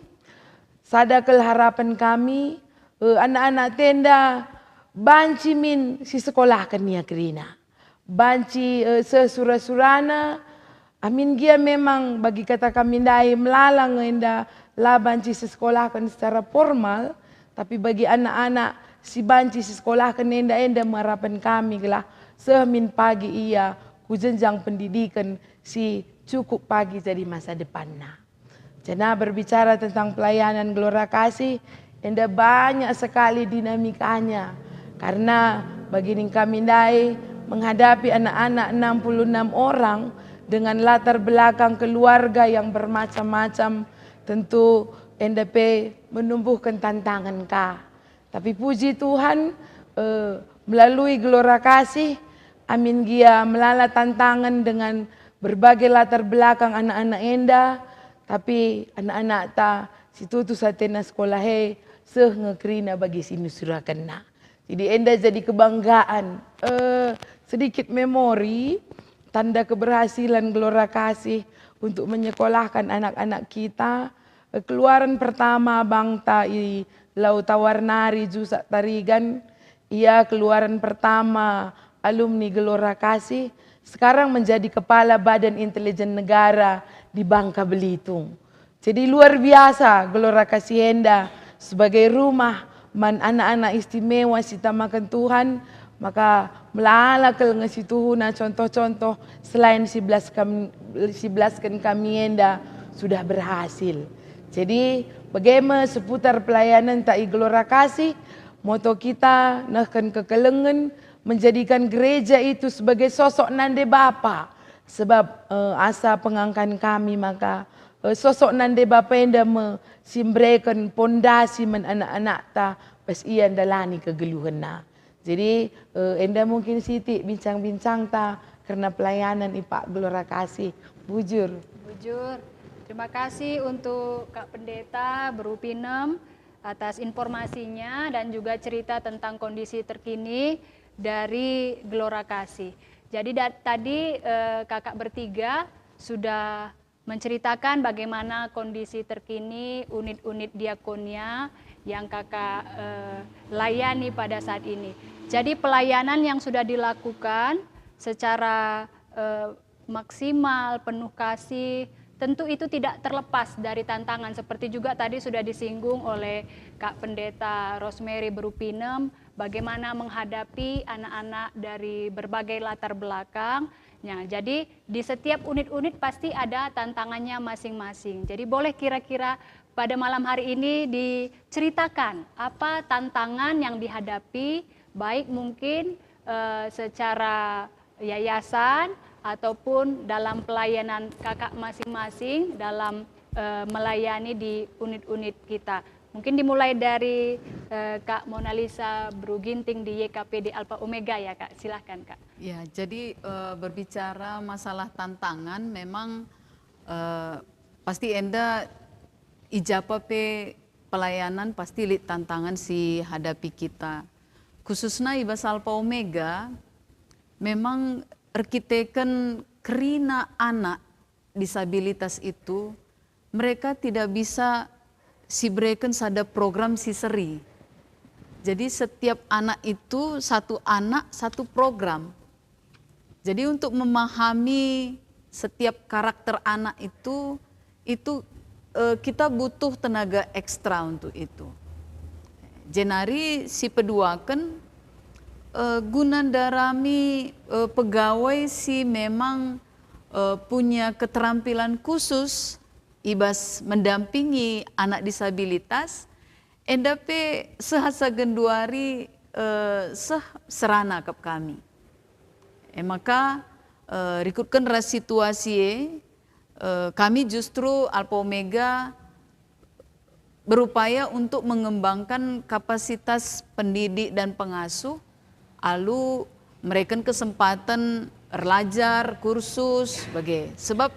sada kal harapen kami, eh, anak-anak tenda banci min sisekolahken ia kerina. Banci, eh, seh sura-surana, amin gia memang bagi kata kami ndai melala nge enda la banci sisekolahken secara formal, tapi bagi anak-anak si banci sisekolahken enda, enda me harapen kami gelah seh min pagi ia ku jenjang pendidiken si cukup pagi jadi masa depanna. Janah berbicara tentang pelayanan Gelora Kasih, enda banyak sekali dinamikanya. Karena bagi ning kami ndai menghadapi anak-anak enam puluh enam orang dengan latar belakang keluarga yang bermacam-macam, tentu enda pe menumbuhken tantangan ka. Tapi puji Tuhan, eh, melalui Gelora Kasih, amin gia melala tantangan dengan berbagai latar belakang anak-anak enda, tapi anak-anakta si tutus atena sekolah e seh nge kerina bagi si nusurakenna. Jadi enda jadi kebanggaan, eh, sedikit memori, tanda keberhasilan Gelora Kasih untuk menyekolahkan anak-anak kita. Eh, keluaran pertama bangta i Lau Tawar nari Jusak Tarigan, ia keluaran pertama alumni Gelora Kasih, sekarang menjadi Kepala Badan Intelijen Negara di Bangka Belitung. Jadi luar biasa Gelora Kasih enda sebagai rumah man anak-anak istimewa si tamaken Tuhan, maka melala kal nge situhuna contoh-contoh selain si belas kam-, si belasken kami enda sudah berhasil. Jadi, bage me seputar pelayanenta i Gelora Kasih, moto kita nehken kekelengen, menjadikan gereja itu sebagai sosok nande bapa. Sebab, eh, asa pengangkan kami maka, eh, sosok nande bapa enda me si mbereken pondasi man anak-anakta bas ia ndalani kegeluhenna. Jadi, eh, enda mungkin sitik bincang-bincangta kerna pelayanan i Pak Gelora Kasih. Bujur. Bujur. Terima kasih untuk Kak Pendeta Beru Pinem atas informasinya dan juga cerita tentang kondisi terkini dari Gelora Kasih. Jadi da-, tadi, eh, kakak bertiga sudah menceritakan bagaimana kondisi terkini unit-unit diakonia yang Kakak, eh, layani pada saat ini. Jadi pelayanan yang sudah dilakukan secara, eh, maksimal, penuh kasih, tentu itu tidak terlepas dari tantangan. Seperti juga tadi sudah disinggung oleh Kak Pendeta Rosemary Berupinem, bagaimana menghadapi anak-anak dari berbagai latar belakang. Ya, jadi di setiap unit-unit pasti ada tantangannya masing-masing. Jadi boleh kira-kira pada malam hari ini diceritakan apa tantangan yang dihadapi, baik mungkin, eh, secara yayasan ataupun dalam pelayanan kakak masing-masing dalam, eh, melayani di unit-unit kita. Mungkin dimulai dari, eh, Kak Monalisa Bru Ginting di Y K P D Alpha Omega ya, Kak. Silahkan, Kak. Ya, jadi, eh, berbicara masalah tantangan, memang, eh, pasti enda i japa pe pelayanan pasti lit tantangan si hadapi kita. Khususna i bas Alpha Omega, memang erkiteken kerina anak disabilitas itu, mereka tidak bisa sibereken sada program si seri. Jadi setiap anak itu satu anak satu program. Jadi untuk memahami setiap karakter anak itu, itu, eh, kita butuh tenaga ekstra untuk itu. Jenari si peduaken, eh, guna ndarami, eh, pegawai si memang, eh, punya keterampilan khusus i bas mendampingi anak disabilitas, enda pe seh asa genduari, eh, seh serana kap kami. E maka, eh, rikutken ras situasi e, eh, kami justru Alpha Omega berupaya untuk mengembangkan kapasitas pendidik dan pengasuh, alu mereken kesempatan erlajar, kursus, bage. Sebab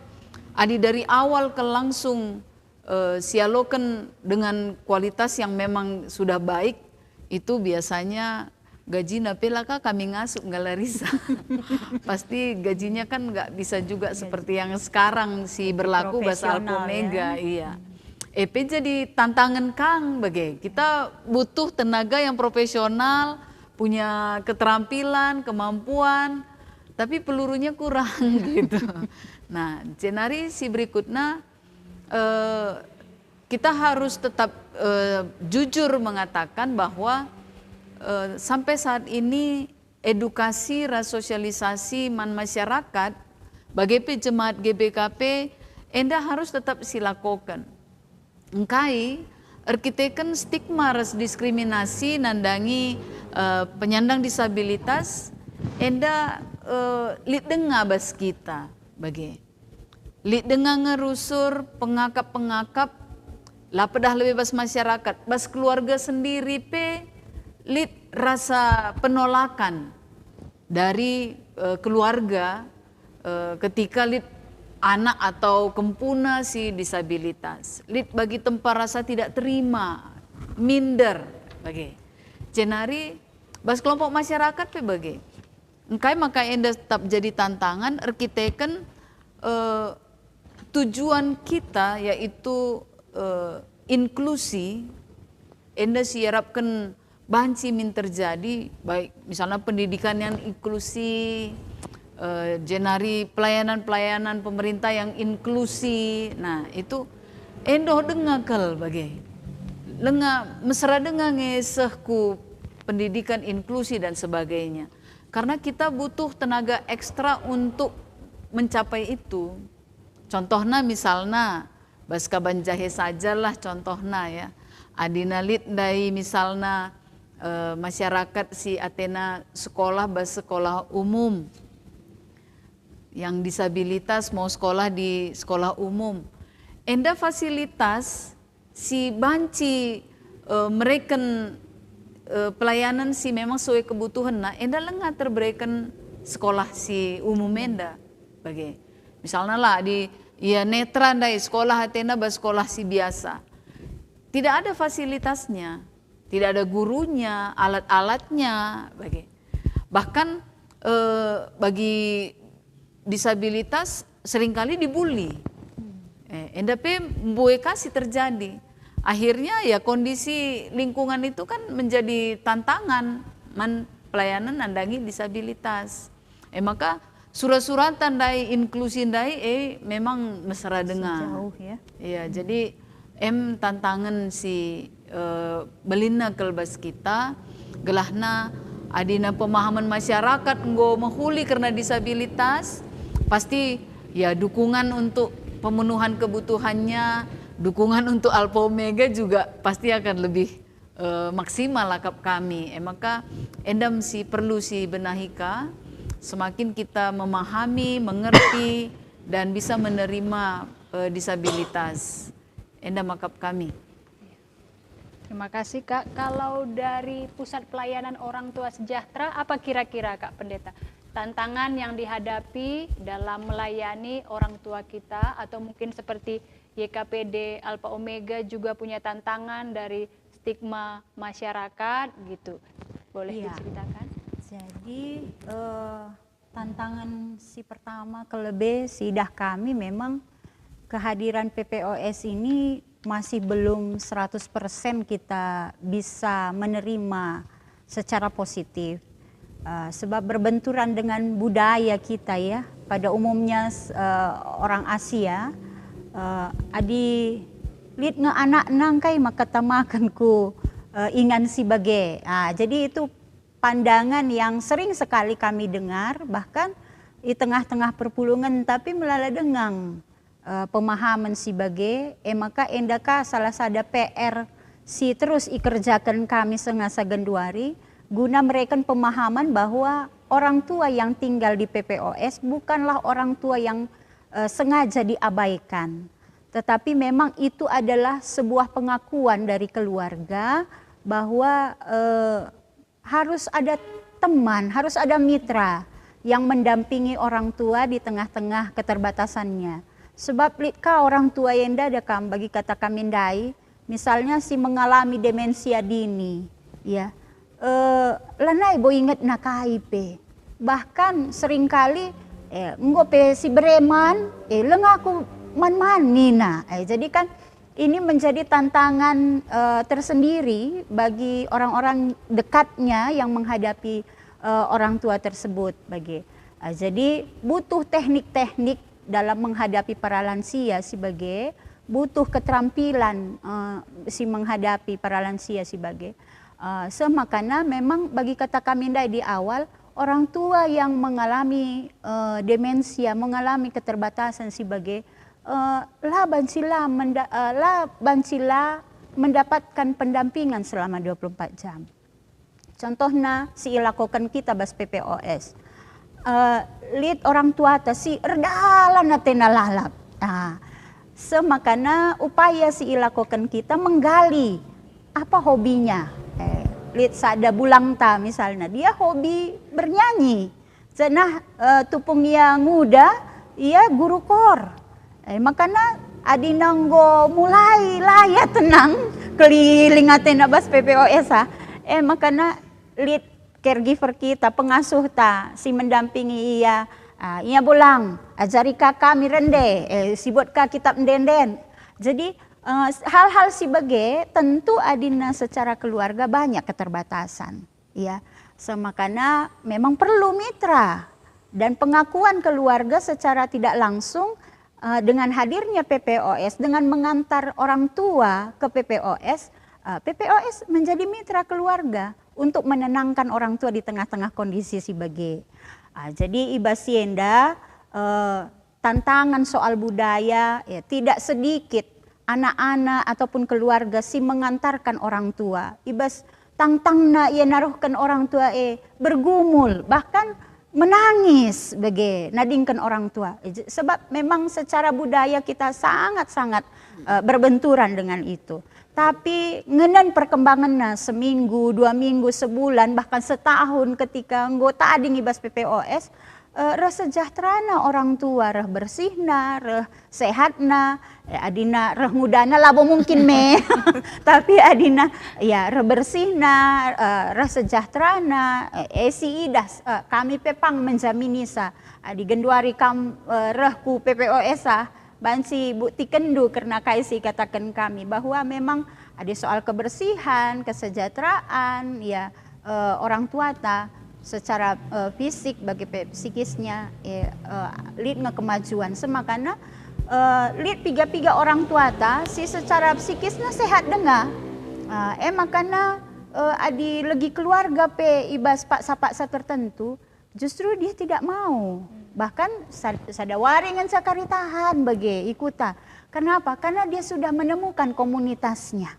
adi dari awal ke langsung, eh, sialoken dengan kualitas yang memang sudah baik, itu biasanya gajina pe la ka kami ngasup nggalarisa. Pasti gajinya kan nggak bisa juga seperti yang sekarang si berlaku bas Alpha Omega, ya. Iya. E pe jadi tantangan kang bage. Kita butuh tenaga yang profesional, punya keterampilan, kemampuan, tapi pelurunya kurang gitu. Nah, jenari si berikutnya, eh, kita harus tetap, eh, jujur mengatakan bahwa, eh, sampai saat ini edukasi ras sosialisasi man masyarakat bage pe jemaat G B K P enda harus tetap silakoken. Engkai erkiteken stigma ras diskriminasi nandangi, eh, penyandang disabilitas enda, eh, lit denga bas kita bage. Lit denga nge rusur pengakap-pengakap, la pedah lebe bas masyarakat, bas keluarga sendiri pe lit rasa penolakan dari, eh, keluarga, eh, ketika lit anak atau kempuna si disabilitas. Lit bagi tempa rasa tidak terima, minder, bage. Jenari bas kelompok masyarakat pe bage. Engkai maka enda tetap jadi tantangan erkiteken, eh, tujuan kita yaitu, eh, inklusi, enda si iarapken banci min terjadi, baik misalnya pendidikan yang inklusi, eh, jenari pelayanan-pelayanan pemerintah yang inklusi. Nah, itu endoh denga kal bage. Lenga mesera denga nge seh ku pendidikan inklusi dan sebagainya. Karena kita butuh tenaga ekstra untuk mencapai itu. Contohna misalna, bas kaban jahe sajalah contohna ya. Adina lit ndai misalna, eh, masyarakat si atena sekolah bas sekolah umum. Yang disabilitas mau sekolah di sekolah umum. Enda fasilitas si banci, eh, mereken, eh, pelayanan si memang sesuai kebutuhanna, enda lenga terbereken sekolah si umum enda. Bage. Misalnya lah di, ya, netra ndai sekolah atena bas sekolah si biasa. Tidak ada fasilitasnya, tidak ada gurunya, alat-alatnya, bage. Bahkan, eh, bagi disabilitas seringkali dibully. Eh, enda pe mbue ka si terjadi. Akhirnya ya kondisi lingkungan itu kan menjadi tantangan man pelayanan nandangi disabilitas. Eh, maka sura-suratan ndai, inklusi ndai, eh, memang mesera denga. Jauh ya. Iya, jadi em tantangen si, eh, belinna kal bas kita, gelahna adina pemahaman masyarakat enggo mehuli kerna disabilitas, pasti ya dukungan untuk pemenuhan kebutuhannya, dukungan untuk Alfa Omega juga pasti akan lebih, eh, maksimal akap kami. E maka enda me si perlu si benahi ka, semakin kita memahami, mengerti, dan bisa menerima, eh, disabilitas. Enda me akap kami. Terima kasih, Kak. Kalau dari Pusat Pelayanan Orang Tua Sejahtera, apa kira-kira, Kak Pendeta, tantangan yang dihadapi dalam melayani orang tua kita, atau mungkin seperti Y K P D Alfa Omega juga punya tantangan dari stigma masyarakat gitu? Boleh Iya. diceritakan? Jadi, eh, tantangan si pertama kelebe si idah kami memang kehadiran P P O S ini masih belum seratus persen kita bisa menerima secara positif. Eh, sebab berbenturan dengan budaya kita ya, pada umumnya s-, eh, orang Asia, eh, adi lit nge anakna ngkai maka tamaken ku, eh, ingan si bage. Ah, jadi itu pandangan yang sering sekali kami dengar, bahkan i tengah-tengah perpulungen, tapi melala dengang, eh, pemahaman si bage, e maka enda ka salah sada P R si terus ikerjaken kami sengasa genduari, guna mereken pemahaman bahwa orang tua yang tinggal di P P O S bukanlah orang tua yang, eh, sengaja diabaikan, tetapi memang itu adalah sebuah pengakuan dari keluarga bahwa, eh, harus ada teman, harus ada mitra yang mendampingi orang tua di tengah-tengah keterbatasannya. Sebab lit ka orang tua enda ada kam bagi kata kami ndai, misalnya si mengalami demensia dini, ya, eh, lanai bo ingetna kai pe. Bahkan seringkali, eh, enggo pe si bereman, eh, leng aku man-man nina. Eh, jadi kan ini menjadi tantangan, eh, tersendiri bagi orang-orang dekatnya yang menghadapi, eh, orang tua tersebut bage. Eh, jadi butuh teknik-teknik dalam menghadapi para lansia si bage, butuh keterampilan, eh, si menghadapi para lansia si bage. Eh, seh makana memang bagi kata kami ndai di awal, orang tua yang mengalami, eh, demensia, mengalami keterbatasan si bage, eh, la banci la menda-, eh, la banci la mendapatkan pendampingan selama dua puluh empat jam. Contohna si ilakoken kita bas P P O S. Eh, lit orang tuata si erdalan atena lalap. Ah, seh makana upaya si ilakoken kita menggali apa hobinya. Eh, lit sada bulangta misalna, dia hobi bernyanyi. Janah, eh, tupung ia nguda, ia guru kor. Eh, makana adina enggo mulai la ia tenang, keliling atena bas P P O S, ah. Eh, makana lit caregiver kita, pengasuhta si mendampingi ia, ah, ia bulang, ajari ka kami rende, eh, sibut ka kitab ende-enden. Jadi, eh, hal-hal si bage tentu adina secara keluarga banyak keterbatasan. Ya, seh makana memang perlu mitra dan pengakuan keluarga secara tidak langsung, eh, dengan hadirnya P P O S, dengan mengantar orang tua ke P P O S, eh, P P O S menjadi mitra keluarga untuk menenangkan orang tua di tengah-tengah kondisi si bage. Ah, jadi i bas si enda, eh, tantangan soal budaya, ya, tidak sedikit anak-anak ataupun keluarga si mengantarkan orang tua. I bas tangtangna ia naruhken orang tua e bergumul, bahkan menangis bage nadingken orang tua. E, je-, sebab memang secara budaya kita sangat-sangat, eh, berbenturan dengan itu. Tapi ngenen perkembanganna seminggu, dua minggu, sebulan, bahkan setahun ketika enggo tading i bas P P O S, eh, reh sejahterana orang tua, reh bersihna, reh sehatna, eh, adina reh ngudana labo mungkin me. Tapi adina, ya, reh bersihna, eh, reh sejahterana, eh, e si idah, eh, kami pe pang menjaminisa. Adi genduari kam, eh, reh ku P P O S ah, banci buktikenndu kerna kai si ikataken kami, bahwa memang adi soal kebersihan, kesejahteraan, ya, eh, orang tuata secara, eh, fisik, bagi pe psikisnya, eh, eh, lit nge kemajuan. Semakana, eh, lit piga-piga orang tuata si secara psikisnya sehat denga. Eh, e makana, eh, adi legi keluarga pe i bas paksa-paksa tertentu, justru dia tidak mau. Bahkan sad-, sada wari ngenca kari tahan bage i kuta. Kenapa? Karena dia sudah menemukan komunitasnya.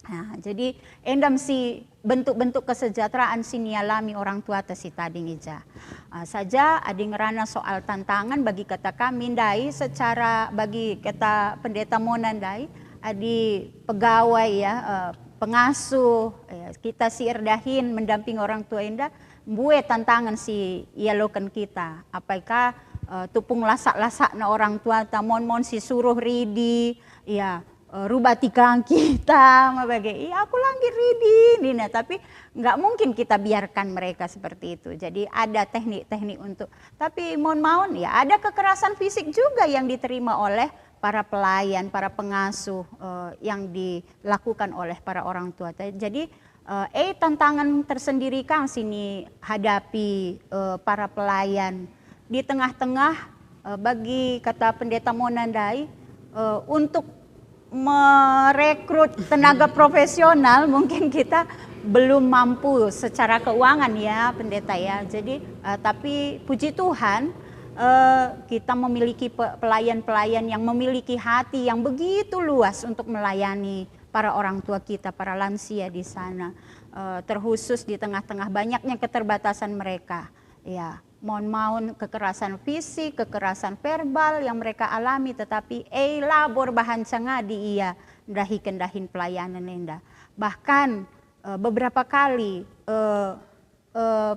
Nah, jadi endam si bentuk-bentuk kesejahteraan si nialami orang tuata si tading i ja. Ah, saja adi ngerana soal tantangan bagi kata kami ndai secara, bagi kata Pendeta Mona ndai, adi pegawai ya, eh, pengasuh, ya, kita si erdahin mendampingi orang tua enda, mbue tantangan si ialoken kita. Apaika, eh, tupung lasak-lasakna orang tuata, mon-mon si suruh ridi, ya, eh, rubati kang kita, ma bage, "Ih, aku la nggit ridi," nina, tapi nggak mungkin kita biarkan mereka seperti itu. Jadi ada teknik-teknik untuk, tapi mohon maaf, ya, ada kekerasan fisik juga yang diterima oleh para pelayan, para pengasuh, eh, yang dilakukan oleh para orang tua. Jadi, eh, eh, tantangan tersendiri kang sini hadapi, eh, para pelayan di tengah-tengah, eh, bagi kata Pendeta Mona ndai, eh, untuk merekrut tenaga profesional mungkin kita belum mampu secara keuangan ya, Pendeta, ya. Jadi, eh, tapi puji Tuhan, eh, kita memiliki pe-, pelayan-pelayan yang memiliki hati yang begitu luas untuk melayani para orang tua kita, para lansia di sana, eh, terkhusus di tengah-tengah banyaknya keterbatasan mereka. Ya, maun-maun kekerasan fisik, kekerasan verbal yang mereka alami, tetapi, eh, labo erbahanca ngadi ia ndahiken dahin pelayanen enda. Bahkan, eh, beberapa kali, eh, eh,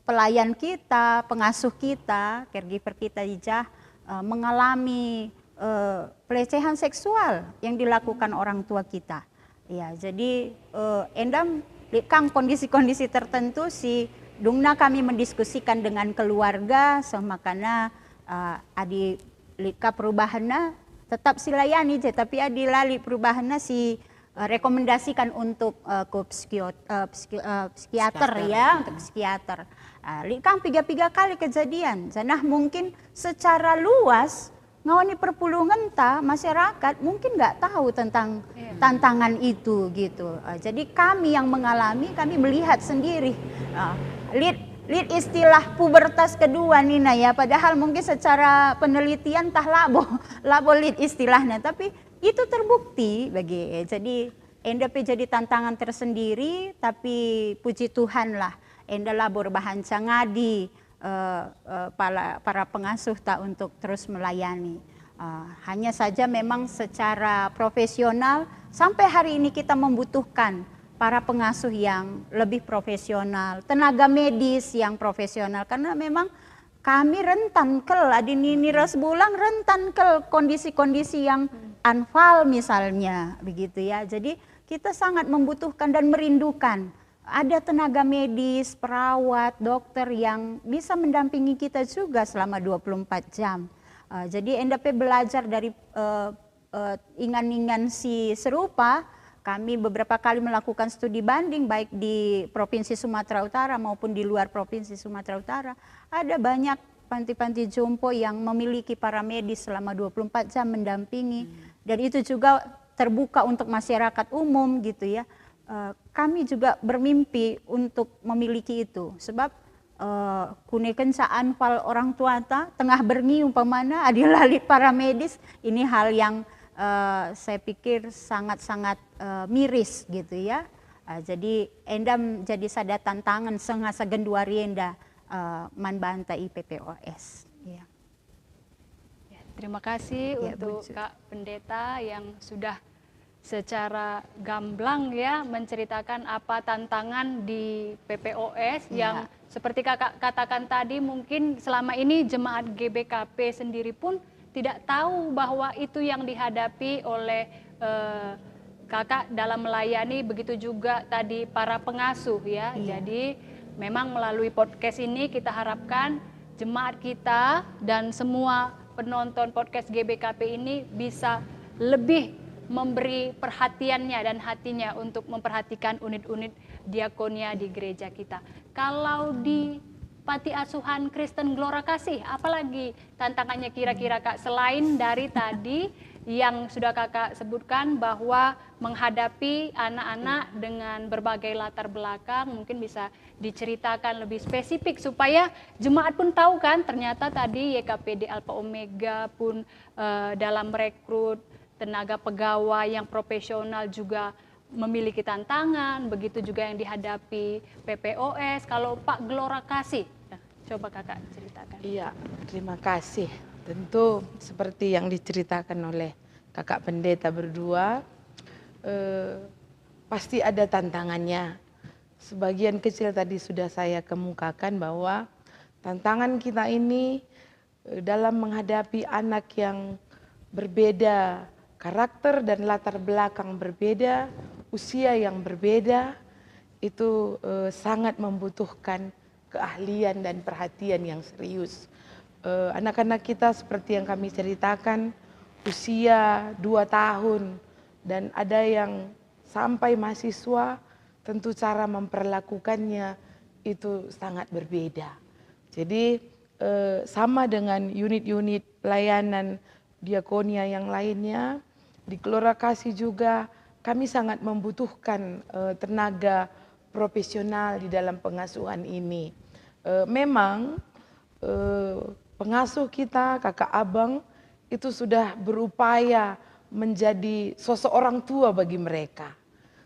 pelayan kita, pengasuh kita, caregiver kita i jah, eh, mengalami, eh, pelecehan seksual yang dilakukan orang tua kita. Ya, jadi, eh, endam lit kang kondisi-kondisi tertentu si dungna kami mendiskusikan dengan keluarga, seh makana, eh, adi lit ka perubahanna, tetap silayani je, tapi adi la lit perubahanna si, eh, rekomendasikan untuk, eh, ke psikiot-, eh, psiki-, eh, psikiater. Psikiater. Ya, untuk psikiater. Eh, lit kang piga-piga kali kejadian, janah mungkin secara luas ngawan i perpulungenta, masyarakat mungkin nggak tahu tentang, iya, tantangan itu, gitu. Eh, jadi kami yang mengalami, kami melihat sendiri. Eh, lit, lit istilah pubertas kedua, nina ya, padahal mungkin secara penelitian tah labo, labo lit istilahnya, tapi itu terbukti bagi, jadi enda pe jadi tantangan tersendiri, tapi puji Tuhan lah, enda labo erbahanca ngadi, eh, eh, pala-, para pengasuhta untuk terus melayani. Eh, hanya saja memang secara profesional, sampai hari ini kita membutuhkan para pengasuh yang lebih profesional, tenaga medis yang profesional, karena memang kami rentan kal, adi nini ras bulang, rentan kal kondisi-kondisi yang, hmm, anfal misalnya, begitu ya. Jadi kita sangat membutuhkan dan merindukan ada tenaga medis, perawat, dokter yang bisa mendampingi kita juga selama dua puluh empat jam. Eh, jadi enda pe belajar dari, eh, eh, ingan-ingan si serupa, kami beberapa kali melakukan studi banding baik di Provinsi Sumatera Utara maupun di luar Provinsi Sumatera Utara. Ada banyak panti-panti jompo yang memiliki para medis selama dua puluh empat jam mendampingi. Hmm. Dan itu juga terbuka untuk masyarakat umum gitu ya. Eh, kami juga bermimpi untuk memiliki itu, sebab, eh, kunekenca anfal orang tuata tengah berngi umpamana, adi la lit para medis, ini hal yang, eh, saya pikir sangat-sangat, eh, miris gitu ya. Eh, jadi enda menjadi sada tantangan seh asa genduari enda, eh, man banta i P P O S. Iya. Ya, terima kasih, ya, untuk Kak Pendeta yang sudah secara gamblang ya menceritakan apa tantangan di P P O S Ya. yang seperti kakak katakan tadi, mungkin selama ini jemaat G B K P sendiri pun tidak tahu bahwa itu yang dihadapi oleh eh, kakak dalam melayani, begitu juga tadi para pengasuh ya. Iya. Jadi memang melalui podcast ini kita harapkan jemaat kita dan semua penonton podcast G B K P ini bisa lebih memberi perhatiannya dan hatinya untuk memperhatikan unit-unit diakonia di gereja kita. Kalau di Panti Asuhan Kristen Gelora Kasih, apalagi tantangannya kira-kira, Kak, selain dari tadi yang sudah Kakak sebutkan bahwa menghadapi anak-anak dengan berbagai latar belakang, mungkin bisa diceritakan lebih spesifik supaya jemaat pun tahu kan, ternyata tadi Y K P D Alpha Omega pun eh, dalam merekrut tenaga pegawai yang profesional juga memiliki tantangan, begitu juga yang dihadapi P P O S. Kalau Pak Gelora Kasih, nah, coba Kakak ceritakan. Iya, terima kasih. Tentu seperti yang diceritakan oleh Kakak Pendeta berdua, eh, pasti ada tantangannya. Sebagian kecil tadi sudah saya kemukakan bahwa tantangan kita ini eh, dalam menghadapi anak yang berbeda karakter dan latar belakang berbeda, usia yang berbeda, itu eh, sangat membutuhkan keahlian dan perhatian yang serius. Eh, anak-anak kita seperti yang kami ceritakan, usia dua tahun dan ada yang sampai mahasiswa, tentu cara memperlakukannya itu sangat berbeda. Jadi eh, sama dengan unit-unit pelayanan diakonia yang lainnya, di Gelora Kasih juga kami sangat membutuhkan eh, tenaga profesional di dalam pengasuhan ini. Eh, memang eh, pengasuh kita, kakak abang, itu sudah berupaya menjadi sosok orang tua bagi mereka.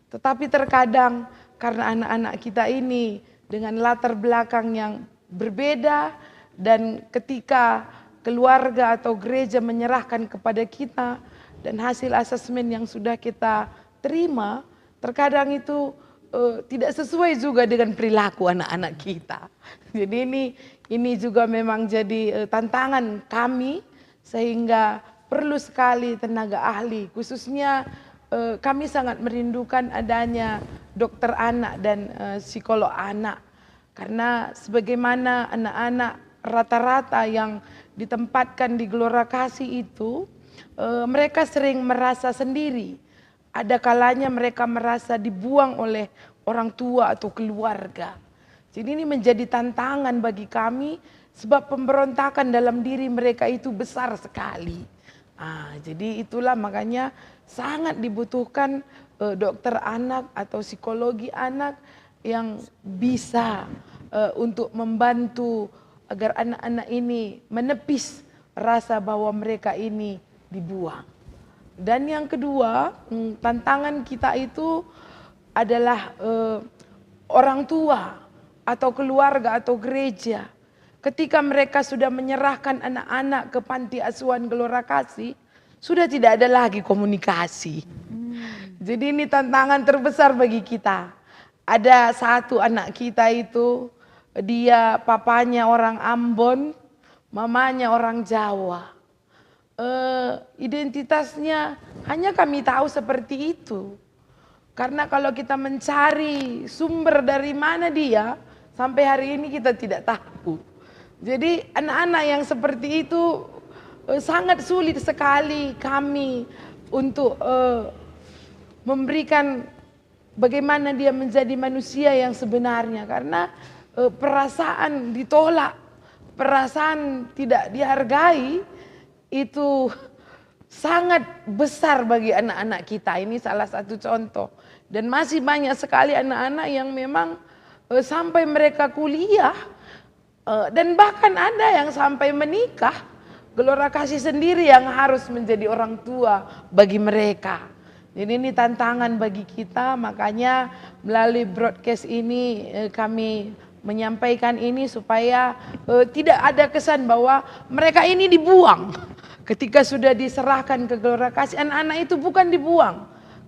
Tetapi terkadang karena anak-anak kita ini dengan latar belakang yang berbeda, dan ketika keluarga atau gereja menyerahkan kepada kita dan hasil asesmen yang sudah kita terima, terkadang itu eh, tidak sesuai juga dengan perilaku anak-anak kita. Jadi ini ini juga memang jadi eh, tantangan kami, sehingga perlu sekali tenaga ahli, khususnya eh, kami sangat merindukan adanya dokter anak dan eh, psikolog anak. Karena sebagaimana anak-anak rata-rata yang ditempatkan di Gelora Kasih itu, eh, mereka sering merasa sendiri. Ada kalanya mereka merasa dibuang oleh orang tua atau keluarga. Jadi ini menjadi tantangan bagi kami sebab pemberontakan dalam diri mereka itu besar sekali. Ah, jadi itulah makanya sangat dibutuhkan eh, dokter anak atau psikologi anak yang bisa eh, untuk membantu agar anak-anak ini menepis rasa bahwa mereka ini dibuang. Dan yang kedua, mm, tantangan kita itu adalah eh, orang tua atau keluarga atau gereja. Ketika mereka sudah menyerahkan anak-anak ke panti asuhan Gelora Kasih, sudah tidak ada lagi komunikasi. Jadi ini tantangan terbesar bagi kita. Ada satu anak kita itu, dia papanya orang Ambon, mamanya orang Jawa. Eh, identitasnya hanya kami tahu seperti itu. Karena kalau kita mencari sumber dari mana dia, sampai hari ini kita tidak tahu. Jadi anak-anak yang seperti itu eh, sangat sulit sekali kami untuk eh, memberikan bagaimana dia menjadi manusia yang sebenarnya, karena eh, perasaan ditolak, perasaan tidak dihargai itu sangat besar bagi anak-anak kita. Ini salah satu contoh. Dan masih banyak sekali anak-anak yang memang eh, sampai mereka kuliah eh, dan bahkan ada yang sampai menikah, Gelora Kasih sendiri yang harus menjadi orang tua bagi mereka. Jadi ini tantangan bagi kita, makanya melalui broadcast ini eh, kami menyampaikan ini supaya eh, tidak ada kesan bahwa mereka ini dibuang. Ketika sudah diserahkan ke Gelora Kasih, anak-anak itu bukan dibuang,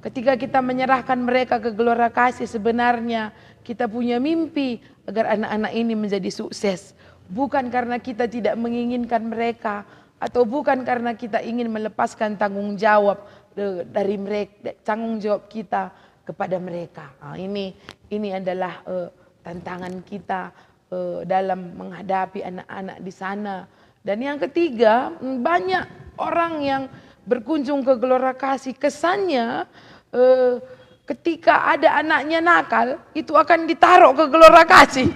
Ketika kita menyerahkan mereka ke Gelora Kasih, sebenarnya kita punya mimpi agar anak-anak ini menjadi sukses. Bukan karena kita tidak menginginkan mereka, atau bukan karena kita ingin melepaskan tanggung jawab, eh, dari mereka, tanggung jawab kita kepada mereka. Ah, ini, ini adalah, eh, tantangan kita, eh, dalam menghadapi anak-anak di sana. Dan yang ketiga, mm, banyak orang yang berkunjung ke Gelora Kasih, kesannya, eh, ketika ada anaknya nakal, itu akan ditaruh ke Gelora Kasih.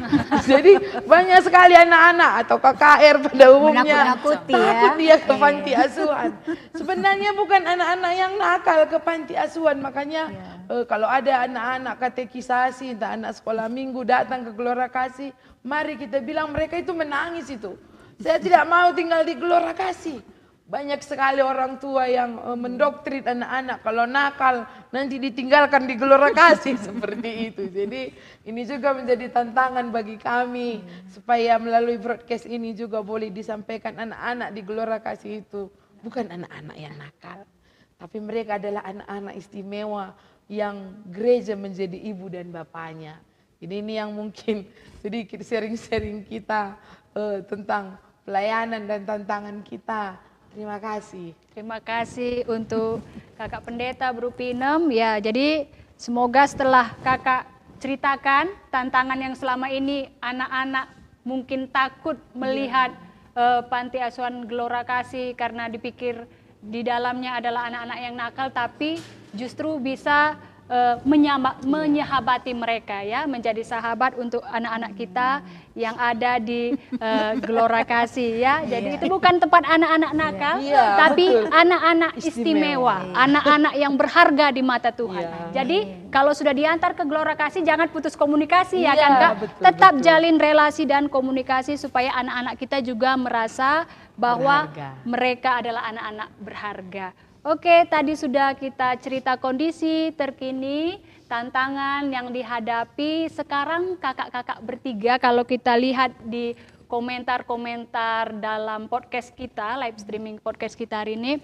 Jadi, banyak sekali anak-anak atau K K R pada umumnya Menakut-nakuti, ya. takut dia ke Iya. panti asuhan. Sebenarnya bukan anak-anak yang nakal ke panti asuhan, makanya, Iya. eh, kalau ada anak-anak katekisasi, entah anak sekolah minggu datang ke Gelora Kasih, mari kita bilang mereka itu menangis itu. "Saya tidak mau tinggal di Gelora Kasih." Banyak sekali orang tua yang, eh, mendoktrin anak-anak, kalau nakal nanti ditinggalkan di Gelora Kasih, seperti itu. Jadi, ini juga menjadi tantangan bagi kami supaya melalui broadcast ini juga boleh disampaikan anak-anak di Gelora Kasih itu bukan anak-anak yang nakal, tapi mereka adalah anak-anak istimewa yang gereja menjadi ibu dan bapanya. Jadi, ini yang mungkin sedikit sharing-sharing kita, eh, tentang pelayanan dan tantangan kita. Terima kasih. Terima kasih untuk Kakak Pendeta, Bro Pinem. Ya, jadi semoga setelah Kakak ceritakan tantangan yang selama ini anak-anak mungkin takut melihat, eh, panti asuhan Gelora Kasih karena dipikir di dalamnya adalah anak-anak yang nakal, tapi justru bisa, eh, menyama- menyehabati mereka, ya, menjadi sahabat untuk anak-anak kita yang ada di, eh, Gelora Kasih, ya. Jadi, Iya. itu bukan tempat anak-anak nakal, Iya, tapi betul. anak-anak Istimewa. istimewa, anak-anak yang berharga di mata Tuhan. Iya. Jadi, kalau sudah diantar ke Gelora Kasih, jangan putus komunikasi, ya Iya, kan, Kak? betul, Tetap betul. jalin relasi dan komunikasi supaya anak-anak kita juga merasa bahwa Berharga. Mereka adalah anak-anak berharga. Oke, tadi sudah kita cerita kondisi terkini, tantangan yang dihadapi. Sekarang kakak-kakak bertiga, kalau kita lihat di komentar-komentar dalam podcast kita, live streaming podcast kita hari ini,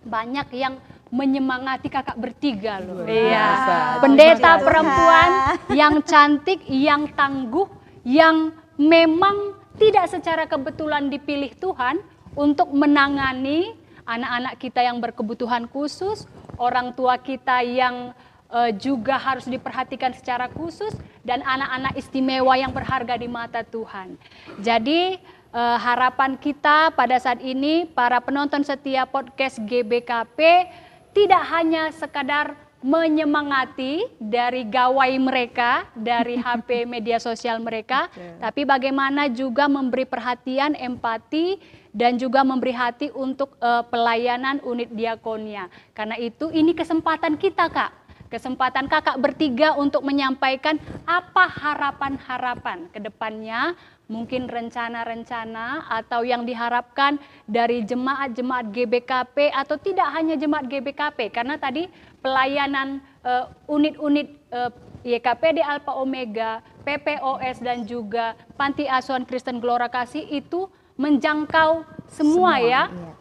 banyak yang menyemangati kakak bertiga loh. Luar Iya. biasa. Pendeta Puji Tuhan. Perempuan yang cantik, yang tangguh, yang memang tidak secara kebetulan dipilih Tuhan untuk menangani anak-anak kita yang berkebutuhan khusus, orang tua kita yang, eh, juga harus diperhatikan secara khusus, dan anak-anak istimewa yang berharga di mata Tuhan. Jadi, eh, harapan kita pada saat ini, para penonton setia podcast G B K P, tidak hanya sekadar menyemangati dari gawai mereka, dari H P media sosial mereka, Betul. tapi bagaimana juga memberi perhatian, empati, dan juga memberi hati untuk, eh, pelayanan unit diakonia. Karena itu, ini kesempatan kita, Kak. Kesempatan kakak bertiga untuk menyampaikan apa harapan-harapan ke depannya, mungkin rencana-rencana atau yang diharapkan dari jemaat-jemaat G B K P, atau tidak hanya jemaat G B K P, karena tadi pelayanan, eh, unit-unit, eh, Y K P D Alpha Omega, P P O S, dan juga Panti Asuhan Kristen Gelora Kasih itu menjangkau semua, Semua, ya. Iya, betul.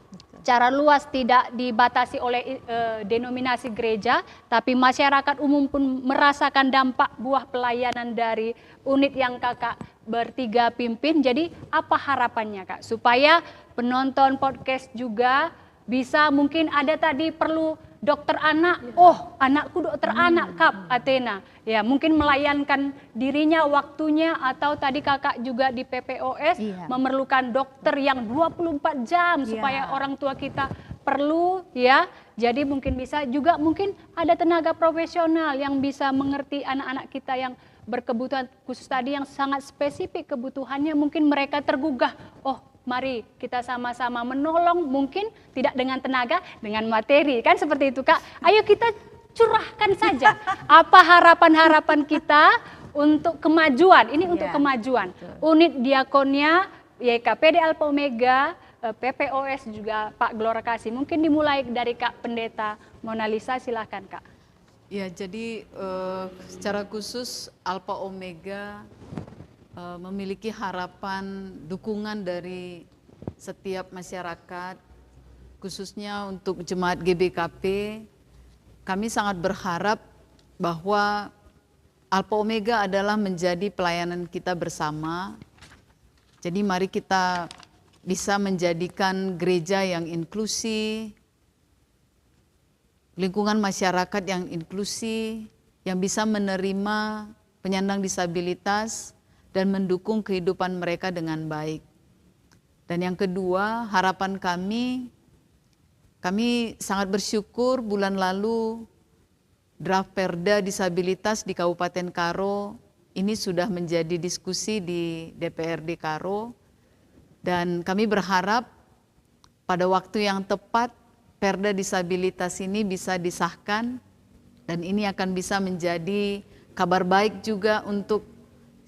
Secara luas tidak dibatasi oleh, eh, denominasi gereja, tapi masyarakat umum pun merasakan dampak buah pelayanan dari unit yang kakak bertiga pimpin. Jadi, apa harapannya, Kak, supaya penonton podcast juga bisa, mungkin ada tadi perlu dokter anak, oh, anakku dokter anak kap atena. Ya, mungkin melayangkan dirinya, waktunya, atau tadi kakak juga di P P O S Iya. memerlukan dokter yang dua puluh empat jam Iya. Supaya orang tua kita perlu, ya. Jadi, mungkin bisa juga, mungkin ada tenaga profesional yang bisa mengerti anak-anak kita yang berkebutuhan khusus tadi, yang sangat spesifik kebutuhannya, mungkin mereka tergugah. Oh, mari kita sama-sama menolong, mungkin tidak dengan tenaga, dengan materi, kan seperti itu, Kak. Ayo kita curahkan saja apa harapan-harapan kita untuk kemajuan. Ini untuk Iya, kemajuan. Betul. Unit diakonia Y K P D Alpha Omega, eh, P P O S, juga Pak Gelora Kasih. Mungkin dimulai dari Kak Pendeta Mona Lisa, silahkan, Kak. Ya, jadi, eh, secara khusus Alpha Omega, eh, memiliki harapan dukungan dari setiap masyarakat, khususnya untuk jemaat G B K P, kami sangat berharap bahwa Alpha Omega adalah menjadi pelayanan kita bersama. Jadi mari kita bisa menjadikan gereja yang inklusi, lingkungan masyarakat yang inklusi, yang bisa menerima penyandang disabilitas dan mendukung kehidupan mereka dengan baik. Dan yang kedua, harapan kami, kami sangat bersyukur bulan lalu draft Perda Disabilitas di Kabupaten Karo ini sudah menjadi diskusi di D P R D Karo, dan kami berharap pada waktu yang tepat Perda Disabilitas ini bisa disahkan, dan ini akan bisa menjadi kabar baik juga untuk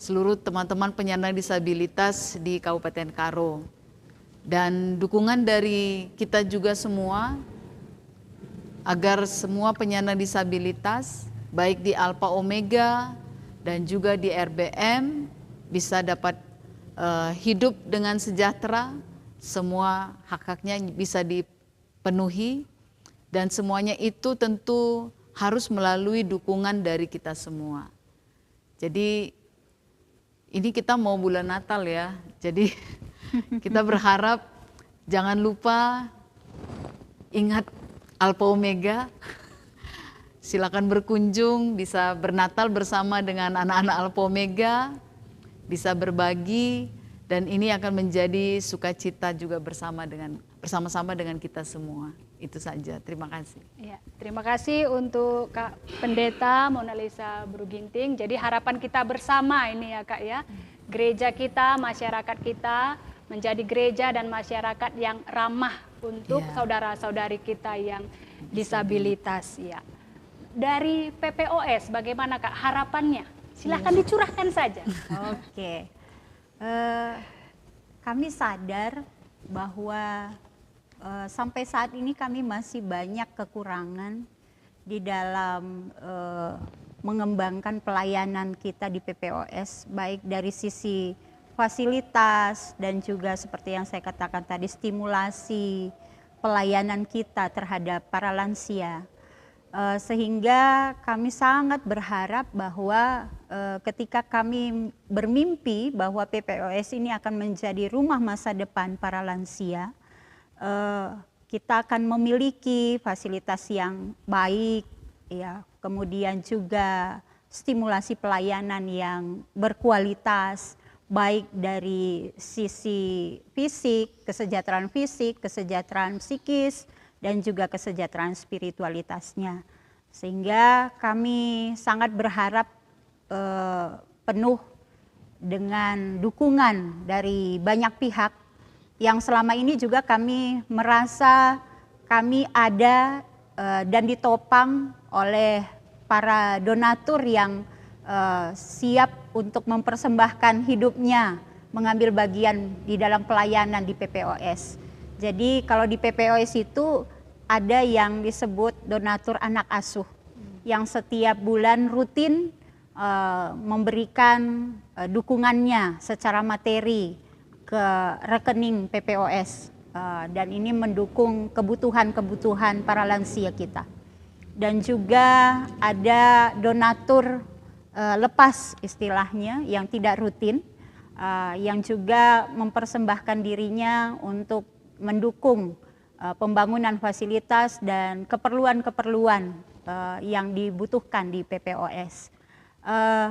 seluruh teman-teman penyandang disabilitas di Kabupaten Karo. Dan dukungan dari kita juga semua, agar semua penyandang disabilitas, baik di Alpha Omega dan juga di R B M, bisa dapat, eh, hidup dengan sejahtera, semua hak-haknya bisa dipenuhi, dan semuanya itu tentu harus melalui dukungan dari kita semua. Jadi, ini kita mau bulan Natal ya. Jadi, kita berharap jangan lupa ingat Alpha Omega. Silakan berkunjung, bisa bernatal bersama dengan anak-anak Alpha Omega, bisa berbagi, dan ini akan menjadi sukacita juga bersama dengan, bersama-sama dengan kita semua. Itu saja. Terima kasih. Ya, terima kasih untuk Kak Pendeta Mona Lisa Beru Ginting. Jadi harapan kita bersama ini ya, Kak, ya. Gereja kita, masyarakat kita menjadi gereja dan masyarakat yang ramah untuk Ya. saudara-saudari kita yang disabilitas, ya. Dari P P O S, bagaimana, Kak, harapannya? Silakan Iya. dicurahkan saja. Oke. Eh, kami sadar bahwa, eh, sampai saat ini kami masih banyak kekurangan di dalam, eh, mengembangkan pelayanan kita di P P O S, baik dari sisi fasilitas dan juga seperti yang saya katakan tadi, stimulasi pelayanan kita terhadap para lansia. Eh, sehingga kami sangat berharap bahwa, eh, ketika kami bermimpi bahwa P P O S ini akan menjadi rumah masa depan para lansia, eh, kita akan memiliki fasilitas yang baik, ya, kemudian juga stimulasi pelayanan yang berkualitas, baik dari sisi fisik, kesejahteraan fisik, kesejahteraan psikis, dan juga kesejahteraan spiritualitasnya. Sehingga kami sangat berharap, eh, penuh dengan dukungan dari banyak pihak yang selama ini juga kami merasa kami ada, eh, dan ditopang oleh para donatur yang, eh, siap untuk mempersembahkan hidupnya mengambil bagian di dalam pelayanan di P P O S. Jadi kalau di P P O S itu ada yang disebut donatur anak asuh yang setiap bulan rutin, eh, memberikan, eh, dukungannya secara materi ke rekening P P O S, eh, dan ini mendukung kebutuhan-kebutuhan para lansia kita. Dan juga ada donatur, eh, lepas istilahnya yang tidak rutin, eh, yang juga mempersembahkan dirinya untuk mendukung, eh, pembangunan fasilitas dan keperluan-keperluan, eh, yang dibutuhkan di P P O S. Eh,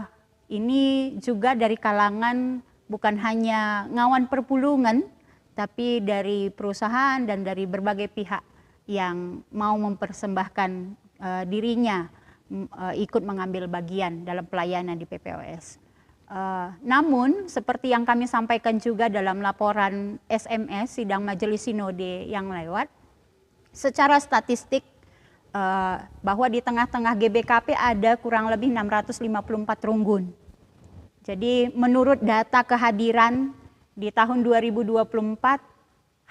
ini juga dari kalangan bukan hanya ngawan perpulungen, tapi dari perusahaan dan dari berbagai pihak yang mau mempersembahkan, eh, dirinya, m-, eh, ikut mengambil bagian dalam pelayanan di P P O S. Eh, namun, seperti yang kami sampaikan juga dalam laporan S M S, Sidang Majelis Sinode yang lewat, secara statistik, eh, bahwa di tengah-tengah G B K P ada kurang lebih enam ratus lima puluh empat runggun. Jadi, menurut data kehadiran di tahun dua ribu dua puluh empat,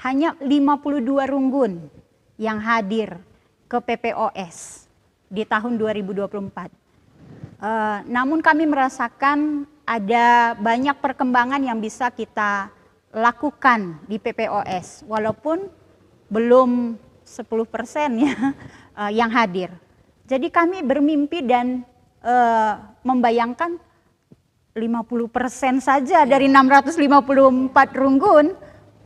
hanya lima puluh dua runggun yang hadir ke P P O S di tahun dua ribu dua puluh empat. Eh, namun kami merasakan ada banyak perkembangan yang bisa kita lakukan di P P O S, walaupun belum sepuluh persen ya, eh, yang hadir. Jadi kami bermimpi dan, eh, membayangkan lima puluh persen saja dari enam ratus lima puluh empat runggun,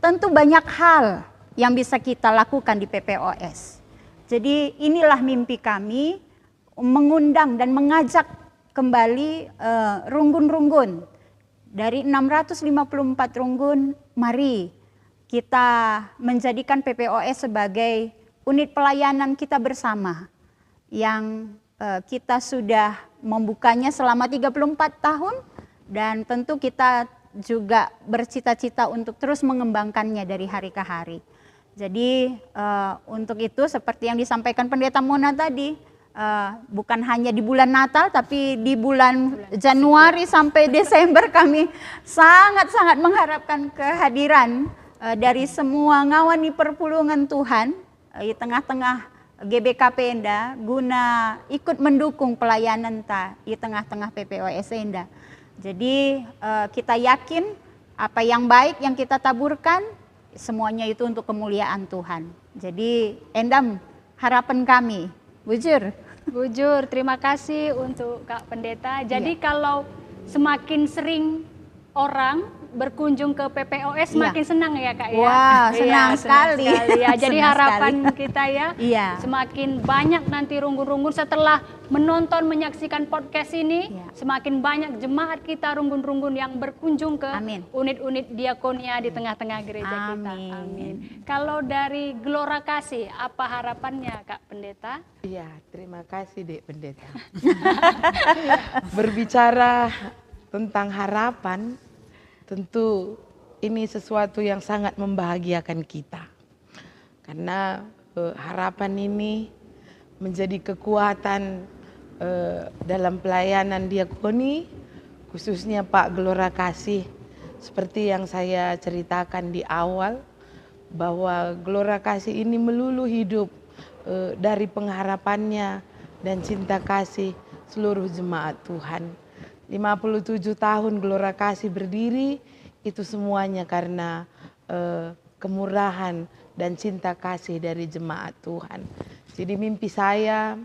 tentu banyak hal yang bisa kita lakukan di P P O S. Jadi inilah mimpi kami, mengundang dan mengajak kembali, eh, runggun-runggun. Dari enam ratus lima puluh empat runggun, mari kita menjadikan P P O S sebagai unit pelayanan kita bersama yang, eh, kita sudah membukanya selama tiga puluh empat tahun, dan tentu kita juga bercita-cita untuk terus mengembangkannya dari hari ke hari. Jadi, eh, untuk itu, seperti yang disampaikan Pendeta Mona tadi, eh, bukan hanya di bulan Natal, tapi di bulan Januari sampai Desember kami sangat-sangat mengharapkan kehadiran, eh, dari semua ngawan ni perpulungen Tuhan, eh, di tengah-tengah G B K P enda, guna ikut mendukung pelayanenta di tengah-tengah P P O S enda. Jadi, eh, kita yakin apa yang baik yang kita taburkan, semuanya itu untuk kemuliaan Tuhan. Jadi, endam harapan kami. Bujur. Bujur, terima kasih untuk Kak Pendeta. Jadi, iya, kalau semakin sering orang berkunjung ke P P O S, iya, semakin senang ya, Kak, ya? Wah, iya, senang sekali. Ya, jadi senang harapan sekali kita ya, iya, semakin banyak nanti runggun-runggun setelah menonton, menyaksikan podcast ini, iya, semakin banyak jemaat kita runggun-runggun yang berkunjung ke, amin, unit-unit diakonia di tengah-tengah gereja kita. Amin. Amin. Kalau dari Gelora Kasih, apa harapannya, Kak Pendeta? Iya, terima kasih, Dek Pendeta. Berbicara tentang harapan, tentu ini sesuatu yang sangat membahagiakan kita. Karena, eh, harapan ini menjadi kekuatan, eh, dalam pelayanan diakoni, khususnya Pak Gelora Kasih. Seperti yang saya ceritakan di awal, bahwa Gelora Kasih ini melulu hidup, eh, dari pengharapannya dan cinta kasih seluruh jemaat Tuhan. Lima puluh tujuh tahun Gelora Kasih berdiri, itu semuanya karena, eh, kemurahan dan cinta kasih dari jemaat Tuhan. Jadi mimpi saya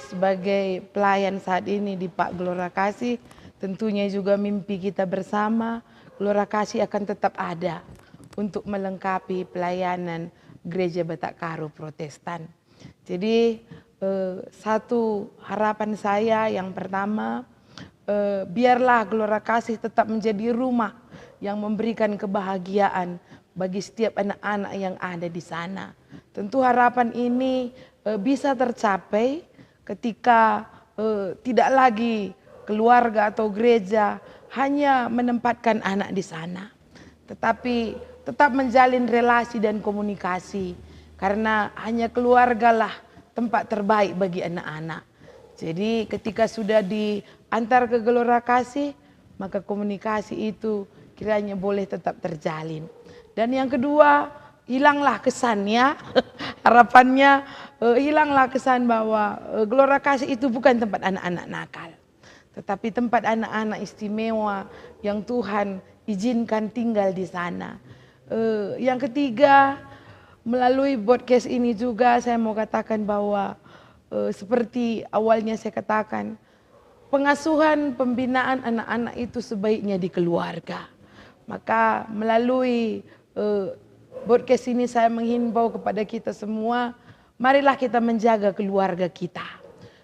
sebagai pelayan saat ini di Pak Gelora Kasih, tentunya juga mimpi kita bersama, Gelora Kasih akan tetap ada untuk melengkapi pelayanan Gereja Batak Karo Protestan. Jadi, eh, satu harapan saya yang pertama, eh, biarlah Gelora Kasih tetap menjadi rumah yang memberikan kebahagiaan bagi setiap anak-anak yang ada di sana. Tentu harapan ini, eh, bisa tercapai ketika, eh, tidak lagi keluarga atau gereja hanya menempatkan anak di sana, tetapi tetap menjalin relasi dan komunikasi, karena hanya keluargalah tempat terbaik bagi anak-anak. Jadi, ketika sudah diantar ke Gelora Kasih, maka komunikasi itu kiranya boleh tetap terjalin. Dan yang kedua, hilanglah kesannya, harapannya, eh, hilanglah kesan bahwa, eh, Gelora Kasih itu bukan tempat anak-anak nakal, tetapi tempat anak-anak istimewa yang Tuhan izinkan tinggal di sana. Eh, yang ketiga, melalui podcast ini juga saya mau katakan bahwa, eh, seperti awalnya saya katakan, pengasuhan, pembinaan anak-anak itu sebaiknya di keluarga. Maka melalui, eh, podcast ini saya menghimbau kepada kita semua, marilah kita menjaga keluarga kita.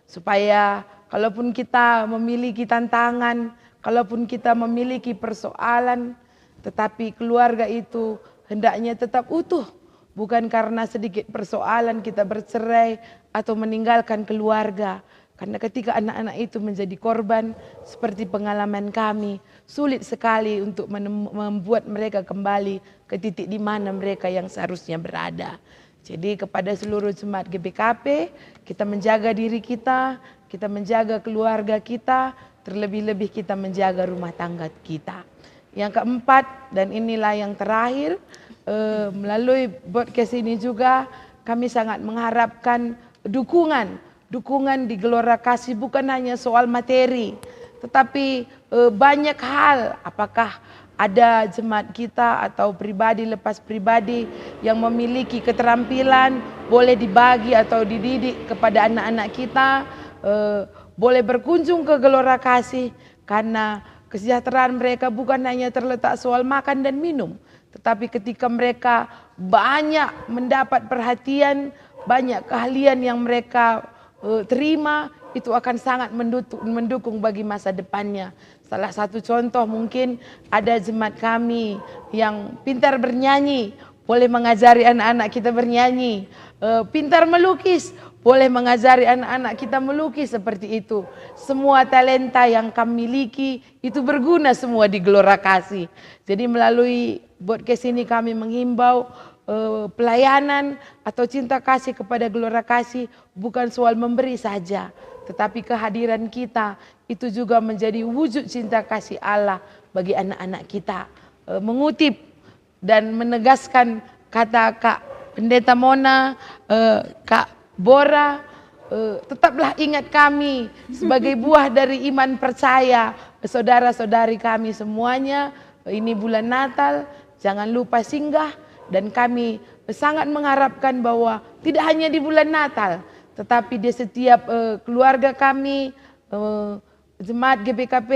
Supaya kalaupun kita memiliki tantangan, kalaupun kita memiliki persoalan, tetapi keluarga itu hendaknya tetap utuh. Bukan karena sedikit persoalan kita bercerai atau meninggalkan keluarga. Karena ketika anak-anak itu menjadi korban, seperti pengalaman kami, sulit sekali untuk menem-, membuat mereka kembali ke titik di mana mereka yang seharusnya berada. Jadi, kepada seluruh jemaat G B K P, kita menjaga diri kita, kita menjaga keluarga kita, terlebih-lebih kita menjaga rumah tangga kita. Yang keempat, dan inilah yang terakhir, eh, melalui podcast ini juga kami sangat mengharapkan dukungan, dukungan di Gelora Kasih bukan hanya soal materi, tetapi, eh, banyak hal. Apakah ada jemaat kita atau pribadi lepas pribadi yang memiliki keterampilan, boleh dibagi atau dididik kepada anak-anak kita, eh, boleh berkunjung ke Gelora Kasih, karena kesejahteraan mereka bukan hanya terletak soal makan dan minum, tetapi ketika mereka banyak mendapat perhatian, banyak keahlian yang mereka, eh, terima, itu akan sangat mendutu-, mendukung bagi masa depannya. Salah satu contoh mungkin ada jemaat kami yang pintar bernyanyi, boleh mengajari anak-anak kita bernyanyi, eh, pintar melukis, boleh mengajari anak-anak kita melukis seperti itu. Semua talenta yang kami miliki itu berguna semua di Gelora Kasih. Jadi melalui podcast ini kami menghimbau, eh, pelayanan atau cinta kasih kepada Gelora Kasih bukan soal memberi saja, tetapi kehadiran kita itu juga menjadi wujud cinta kasih Allah bagi anak-anak kita. Eh, mengutip dan menegaskan kata Kak Pendeta Mona, eh, Kak Bora, eh, tetaplah ingat kami sebagai buah dari iman percaya, saudara-saudari kami semuanya. Ini bulan Natal, jangan lupa singgah, dan kami sangat mengharapkan bahwa tidak hanya di bulan Natal, tetapi di setiap, eh, keluarga kami, eh, jemaat G B K P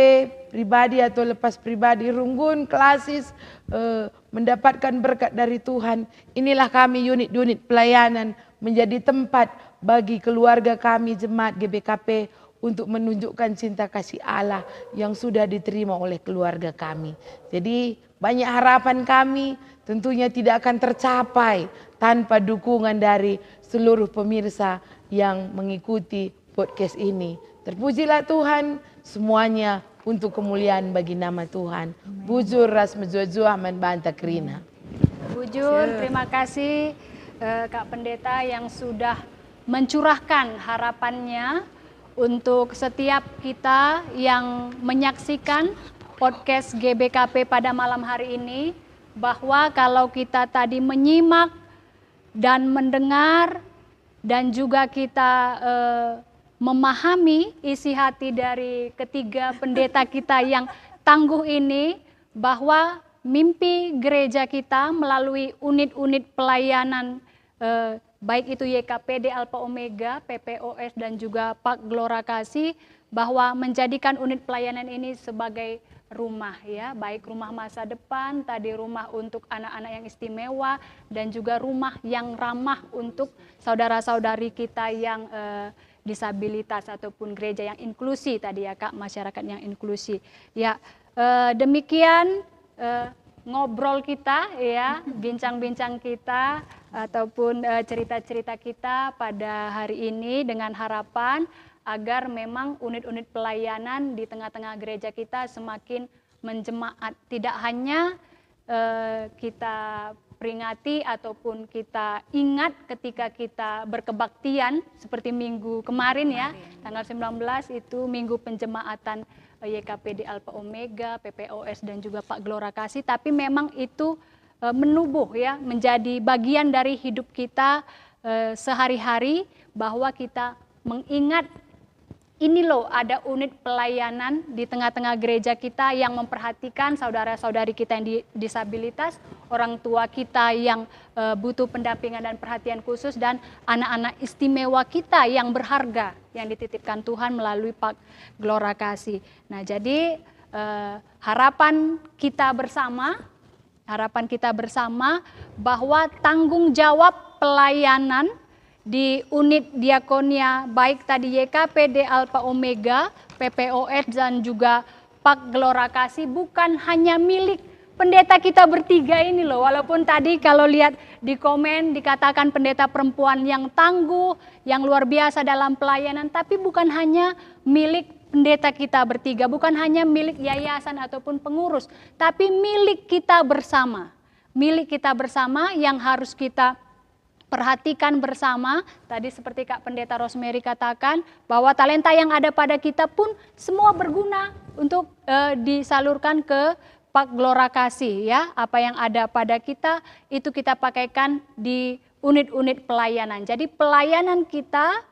pribadi atau lepas pribadi, runggun, klasis, eh, mendapatkan berkat dari Tuhan. Inilah kami, unit-unit pelayanan, menjadi tempat bagi keluarga kami, jemaat G B K P, untuk menunjukkan cinta kasih Allah yang sudah diterima oleh keluarga kami. Jadi, banyak harapan kami tentunya tidak akan tercapai tanpa dukungan dari seluruh pemirsa yang mengikuti podcast ini. Terpujilah Tuhan, semuanya untuk kemuliaan bagi nama Tuhan. Bujur ras mejuah-juah man banta kerina. Bujur, terima kasih, eh, Kak Pendeta yang sudah mencurahkan harapannya untuk setiap kita yang menyaksikan podcast G B K P pada malam hari ini, bahwa kalau kita tadi menyimak dan mendengar dan juga kita, eh, memahami isi hati dari ketiga pendeta kita yang tangguh ini, bahwa mimpi gereja kita melalui unit-unit pelayanan, eh, baik itu Y K P D Alpha Omega, P P O S, dan juga Pak Gelora Kasih, bahwa menjadikan unit pelayanan ini sebagai rumah, ya, baik rumah masa depan, tadi rumah untuk anak-anak yang istimewa, dan juga rumah yang ramah untuk saudara-saudari kita yang, eh, disabilitas ataupun gereja yang inklusi tadi, ya, Kak, masyarakat yang inklusi. Ya, eh, demikian, eh, ngobrol kita, ya, bincang-bincang kita ataupun, eh, cerita-cerita kita pada hari ini, dengan harapan agar memang unit-unit pelayanan di tengah-tengah gereja kita semakin menjemaat. Tidak hanya, eh, kita peringati ataupun kita ingat ketika kita berkebaktian seperti minggu kemarin, ya, kemarin, tanggal sembilan belas itu minggu penjemaatan, eh, Y K P D Alpha Omega, P P O S, dan juga Pak Gelora Kasih, tapi memang itu, eh, menubuh, ya, menjadi bagian dari hidup kita, eh, sehari-hari, bahwa kita mengingat ini loh, ada unit pelayanan di tengah-tengah gereja kita yang memperhatikan saudara-saudari kita yang di-, disabilitas, orang tua kita yang, eh, butuh pendampingan dan perhatian khusus, dan anak-anak istimewa kita yang berharga yang dititipkan Tuhan melalui Pak Gelora Kasih. Nah, jadi, eh, harapan kita bersama harapan kita bersama bahwa tanggung jawab pelayanan di unit diakonia, baik tadi Y K P D Alpha Omega, P P O S, dan juga Pak Gelora Kasih, bukan hanya milik pendeta kita bertiga ini loh. Walaupun tadi kalau lihat di komen dikatakan pendeta perempuan yang tangguh, yang luar biasa dalam pelayanan, tapi bukan hanya milik pendeta kita bertiga, bukan hanya milik yayasan ataupun pengurus, tapi milik kita bersama. Milik kita bersama yang harus kita perhatikan bersama. Tadi seperti Kak Pendeta Rosemary katakan, bahwa talenta yang ada pada kita pun semua berguna untuk, eh, disalurkan ke Pak Gelora Kasih, ya. Apa yang ada pada kita, itu kita pakaikan di unit-unit pelayanan. Jadi pelayanan kita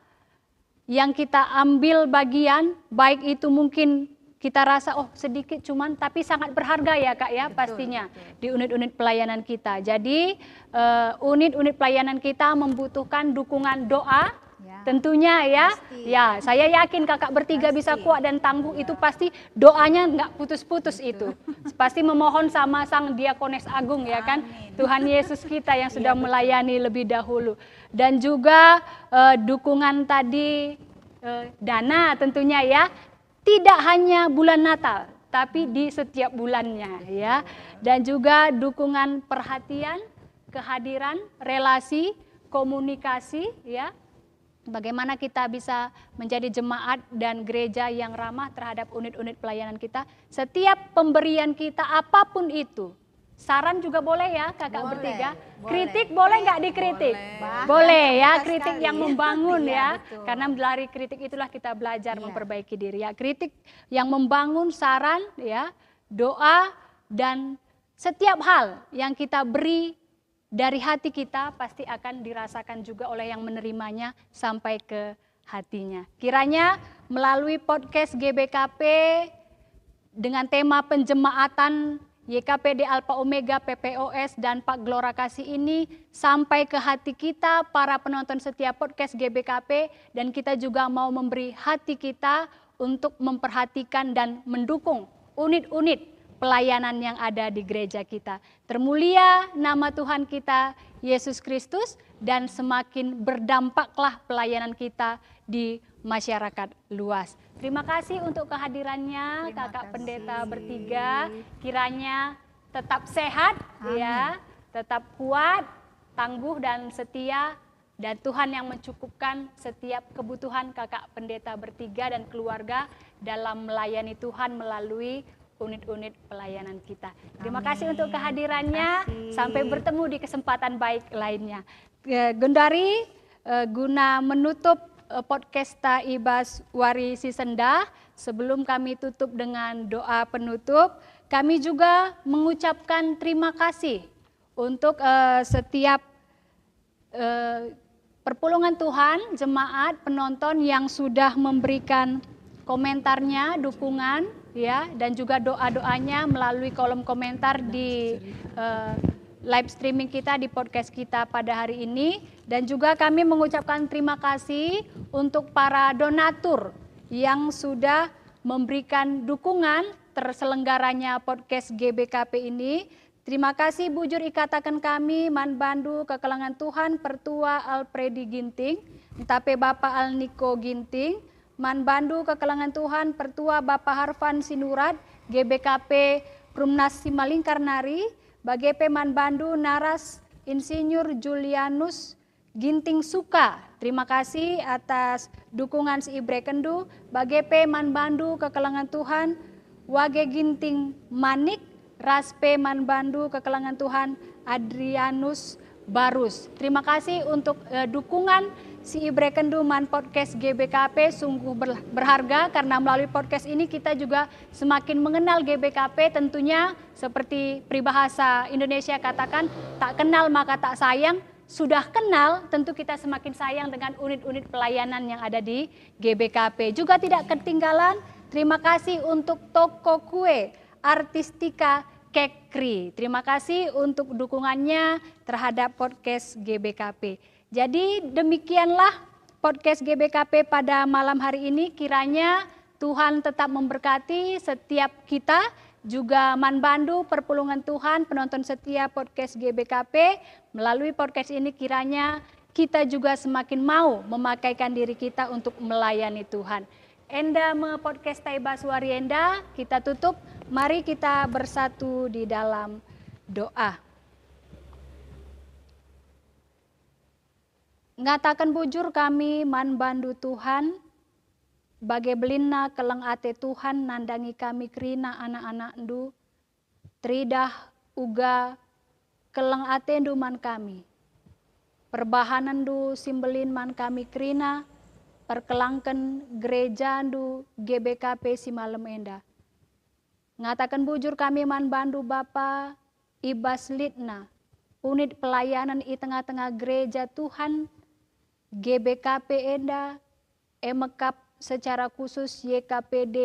yang kita ambil bagian, baik itu mungkin kita rasa, "Oh, sedikit cuman," tapi sangat berharga ya, Kak, ya, betul, pastinya betul, di unit-unit pelayanan kita. Jadi, eh, unit-unit pelayanan kita membutuhkan dukungan doa, Ya. Tentunya ya. Pasti. Ya, saya yakin kakak bertiga bisa Pasti. kuat dan tangguh itu Ya. pasti doanya nggak putus-putus Betul. itu. Pasti memohon sama sang diakones agung ya kan. Amin. Tuhan Yesus kita yang sudah Iya, betul. melayani lebih dahulu. Dan juga, eh, dukungan tadi, eh, dana tentunya ya. Tidak hanya bulan Natal, tapi di setiap bulannya ya. Dan juga dukungan perhatian, kehadiran, relasi, komunikasi ya. Bagaimana kita bisa menjadi jemaat dan gereja yang ramah terhadap unit-unit pelayanan kita. Setiap pemberian kita apapun itu, saran juga boleh ya kakak Boleh, bertiga. boleh. Kritik boleh nggak dikritik? Boleh. Bahkan Boleh ya, terbuka kritik yang sekali. membangun Iya, ya. betul. Karena melalui kritik itulah kita belajar Iya. memperbaiki diri ya. Kritik yang membangun, saran ya, doa, dan setiap hal yang kita beri dari hati kita pasti akan dirasakan juga oleh yang menerimanya sampai ke hatinya. Kiranya melalui podcast G B K P dengan tema penjemaatan Y K P D Alpha Omega, P P O S, dan Pak Gelora Kasih ini sampai ke hati kita, para penonton setia podcast G B K P, dan kita juga mau memberi hati kita untuk memperhatikan dan mendukung unit-unit pelayanan yang ada di gereja kita. Termulia nama Tuhan kita, Yesus Kristus, dan semakin berdampaklah pelayanan kita di masyarakat luas. Terima kasih untuk kehadirannya Terima Kakak Pendeta kasih. bertiga. Kiranya tetap sehat, Amin. ya, tetap kuat, tangguh dan setia, dan Tuhan yang mencukupkan setiap kebutuhan Kakak Pendeta bertiga dan keluarga dalam melayani Tuhan melalui unit-unit pelayanan kita. Terima Amin. kasih untuk kehadirannya. Terima kasih. Sampai bertemu di kesempatan baik lainnya. Eh, Gundari, eh, guna menutup, eh, podcast ta i bas wari si sendah, sebelum kami tutup dengan doa penutup, kami juga mengucapkan terima kasih untuk, eh, setiap, eh, perpulungan Tuhan, jemaat, penonton yang sudah memberikan komentarnya, dukungan, ya, dan juga doa-doanya melalui kolom komentar di, eh, live streaming kita, di podcast kita pada hari ini. Dan juga kami mengucapkan terima kasih untuk para donatur yang sudah memberikan dukungan terselenggaranya podcast G B K P ini. Terima kasih bujur ikataken kami man bandu kekelengen Tuhan Pertua Alpredi Ginting, ntah pe Bapa Alniko Ginting, man bandu kekelengen Tuhan Pertua Bapa Harvan Sinurat, G B K P Perumnas Simalingkar nari, bage pe man bandu naras Insinyur Julianus Ginting Suka. Terima kasih atas dukungan si iberekenndu, bage pe man bandu kekelengen Tuhan Wage Ginting Manik, ras pe man bandu kekelengen Tuhan Adrianus Barus. Terima kasih untuk, eh, dukungan si iberekenndu man podcast G B K P, sungguh ber-, berharga karena melalui podcast ini kita juga semakin mengenal G B K P. Tentunya seperti peribahasa Indonesia katakan, "Tak kenal maka tak sayang." Sudah kenal, tentu kita semakin sayang dengan unit-unit pelayanan yang ada di G B K P. Juga tidak ketinggalan, terima kasih untuk toko kue Artistika Kekri. Terima kasih untuk dukungannya terhadap podcast G B K P. Jadi demikianlah podcast G B K P pada malam hari ini. Kiranya Tuhan tetap memberkati setiap kita, juga man bandu perpulungen Tuhan, penonton setia podcast G B K P. Melalui podcast ini kiranya kita juga semakin mau memakaikan diri kita untuk melayani Tuhan. Enda me podcast ta i bas wari enda, kita tutup. Mari kita bersatu di dalam doa. Ngataken bujur kami man bandu Tuhan, bage belinna keleng ate Tuhan nandangi kami kerina anak-anakndu, teridah uga keleng atendu man kami. Perbahanenndu si mbelin man kami kerina, erkelangken gerejandu G B K P si malem enda. Ngataken bujur kami man bandu Bapa, i bas litna unit pelayanan i tengah-tengah gereja Tuhan, G B K P enda, e mekap secara khusus Y K P D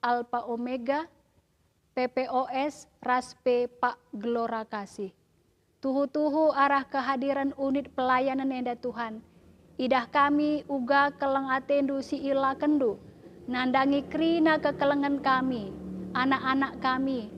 Alpha Omega, P P O S, ras pe Pak Gelora Kasih. Tuhu-tuhu arah kehadiran unit pelayanan enda Tuhan, Idah kami uga keleng atendu si ielakenndu, nandangi kerina kekelengen kami, anak-anak kami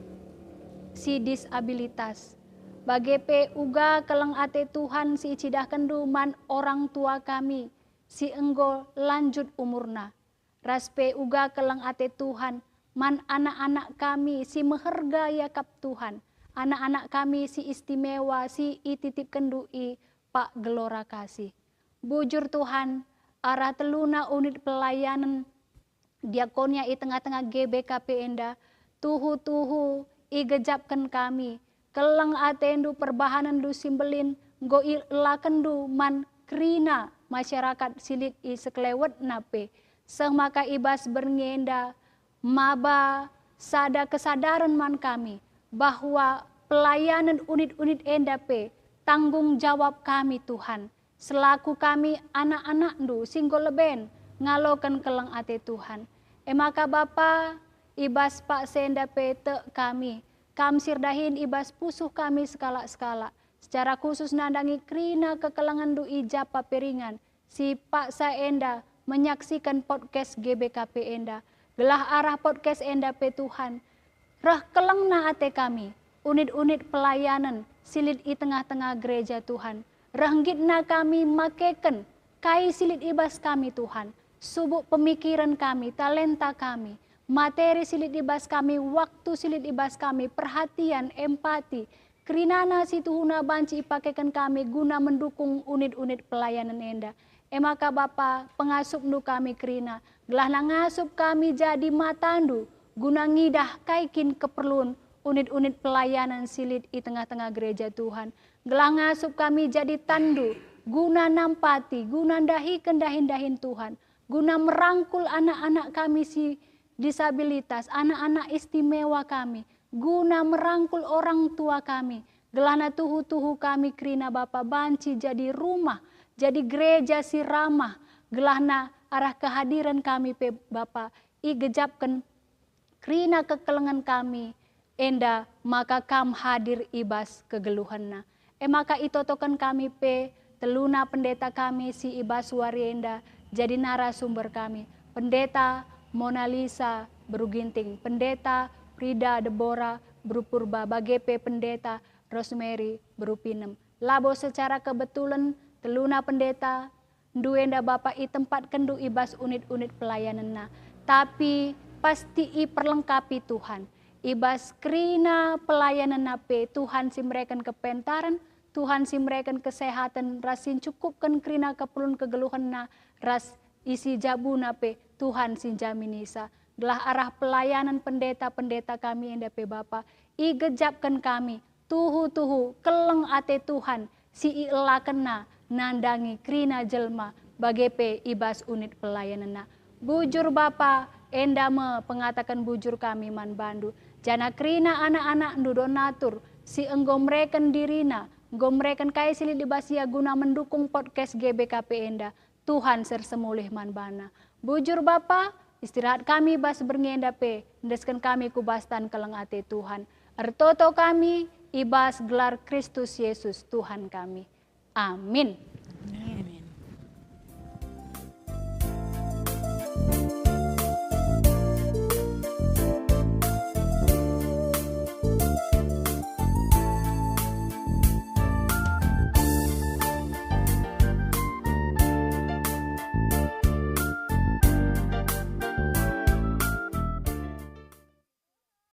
si disabilitas. Bage pe uga keleng ate Tuhan si icidahkenndu man orang tua kami si enggo lanjut umurna. Ras pe uga keleng ate Tuhan man anak-anak kami si meherga iakap Tuhan, anak-anak kami si istimewa si ititipkenndu i pak gelora kasih. Bujur Tuhan, arah teluna unit pelayanen diakonia i tengah-tengah G B K P enda, tuhu-tuhu igejapken kami, keleng atendu, perbahanenndu si mbelin enggo ielakenndu man kerina masyarakat si lit i sekelewetna pe, seh maka i bas berngi enda maba sada kesadaren man kami bahwa pelayanen unit-unit enda pe tanggung jawab kami, Tuhan. Selaku kami anak-anakndu si enggo leben ngaloken keleng ate Tuhan. E maka Bapa, i bas paksa enda pe tek kami, Kam si erdahin i bas pusuh kami sekalak-sekalak, secara khusus nandangi kerina kekelengenndu i Japa pe ringan, si paksa enda menyaksiken podcast G B K P enda, gelah arah podcast enda pe Tuhan, reh kelengna ate kami, unit-unit pelayanen si lit i tengah-tengah gereja Tuhan, reh nggitna kami makeken kai si lit i bas kami Tuhan, subuk pemikiren kami, talenta kami, materi si lit i bas kami, waktu si lit i bas kami, perhatian, empati, kerinana si tuhuna banci ipakeken kami guna mendukung unit-unit pelayanen enda. E maka Bapa, pengasupndu kami kerina, gelahna ngasup kami jadi matandu guna ngidah kai kin keperlun unit-unit pelayanan si lit i tengah-tengah gereja Tuhan. Gelah ngasup kami jadi tanndu guna nampati, guna ndahiken dahin-dahin Tuhan, guna merangkul anak-anak kami si disabilitas, anak-anak istimewa kami, guna merangkul orang tua kami, gelahna tuhu-tuhu kami kerina Bapa banci jadi rumah, jadi gereja si ramah, gelahna arah kehadiren kami pe Bapa igejapken kerina kekelengen kami, enda maka Kam hadir i bas kegeluhenna. E maka itotoken kami pe teluna pendeta kami si i bas wari enda jadi narasumber kami, Pendeta Mona Lisa beru Ginting, Pendeta Frida Debora beru Purba, bage pe Pendeta Rosemary beru Pinem. Labo secara kebetulen teluna pendeta ndu enda Bapa itempatkenndu i bas unit-unit pelayanenna, tapi pasti iperlengkapi Tuhan. I bas kerina pelayanenna pe Tuhan si mereken kepentaren, Tuhan si mereken kesehaten ras si ncukupken kerina keperlun kegeluhenna ras isi jabuna pe Tuhan si njaminisa. Gelah arah pelayanen pendeta-pendeta kami enda pe Bapa, igejapken kami, tuhu-tuhu keleng ate Tuhan si ielakenna nandangi kerina jelma bage pe i bas unit pelayanenna. Bujur Bapa, enda me pengataken bujur kami man bandu, janah kerina anak-anakndu donatur si enggo mereken dirina, enggo mereken kai si lit i bas ia guna mendukung podcast G B K P enda. Tuhan si ersemulih man bana. Bujur Bapa, istirahat kami bas berngi enda pe, endesken kami ku bas tan keleng ate Tuhan. Ertoto kami i bas gelar Kristus Yesus Tuhan kami. Amin.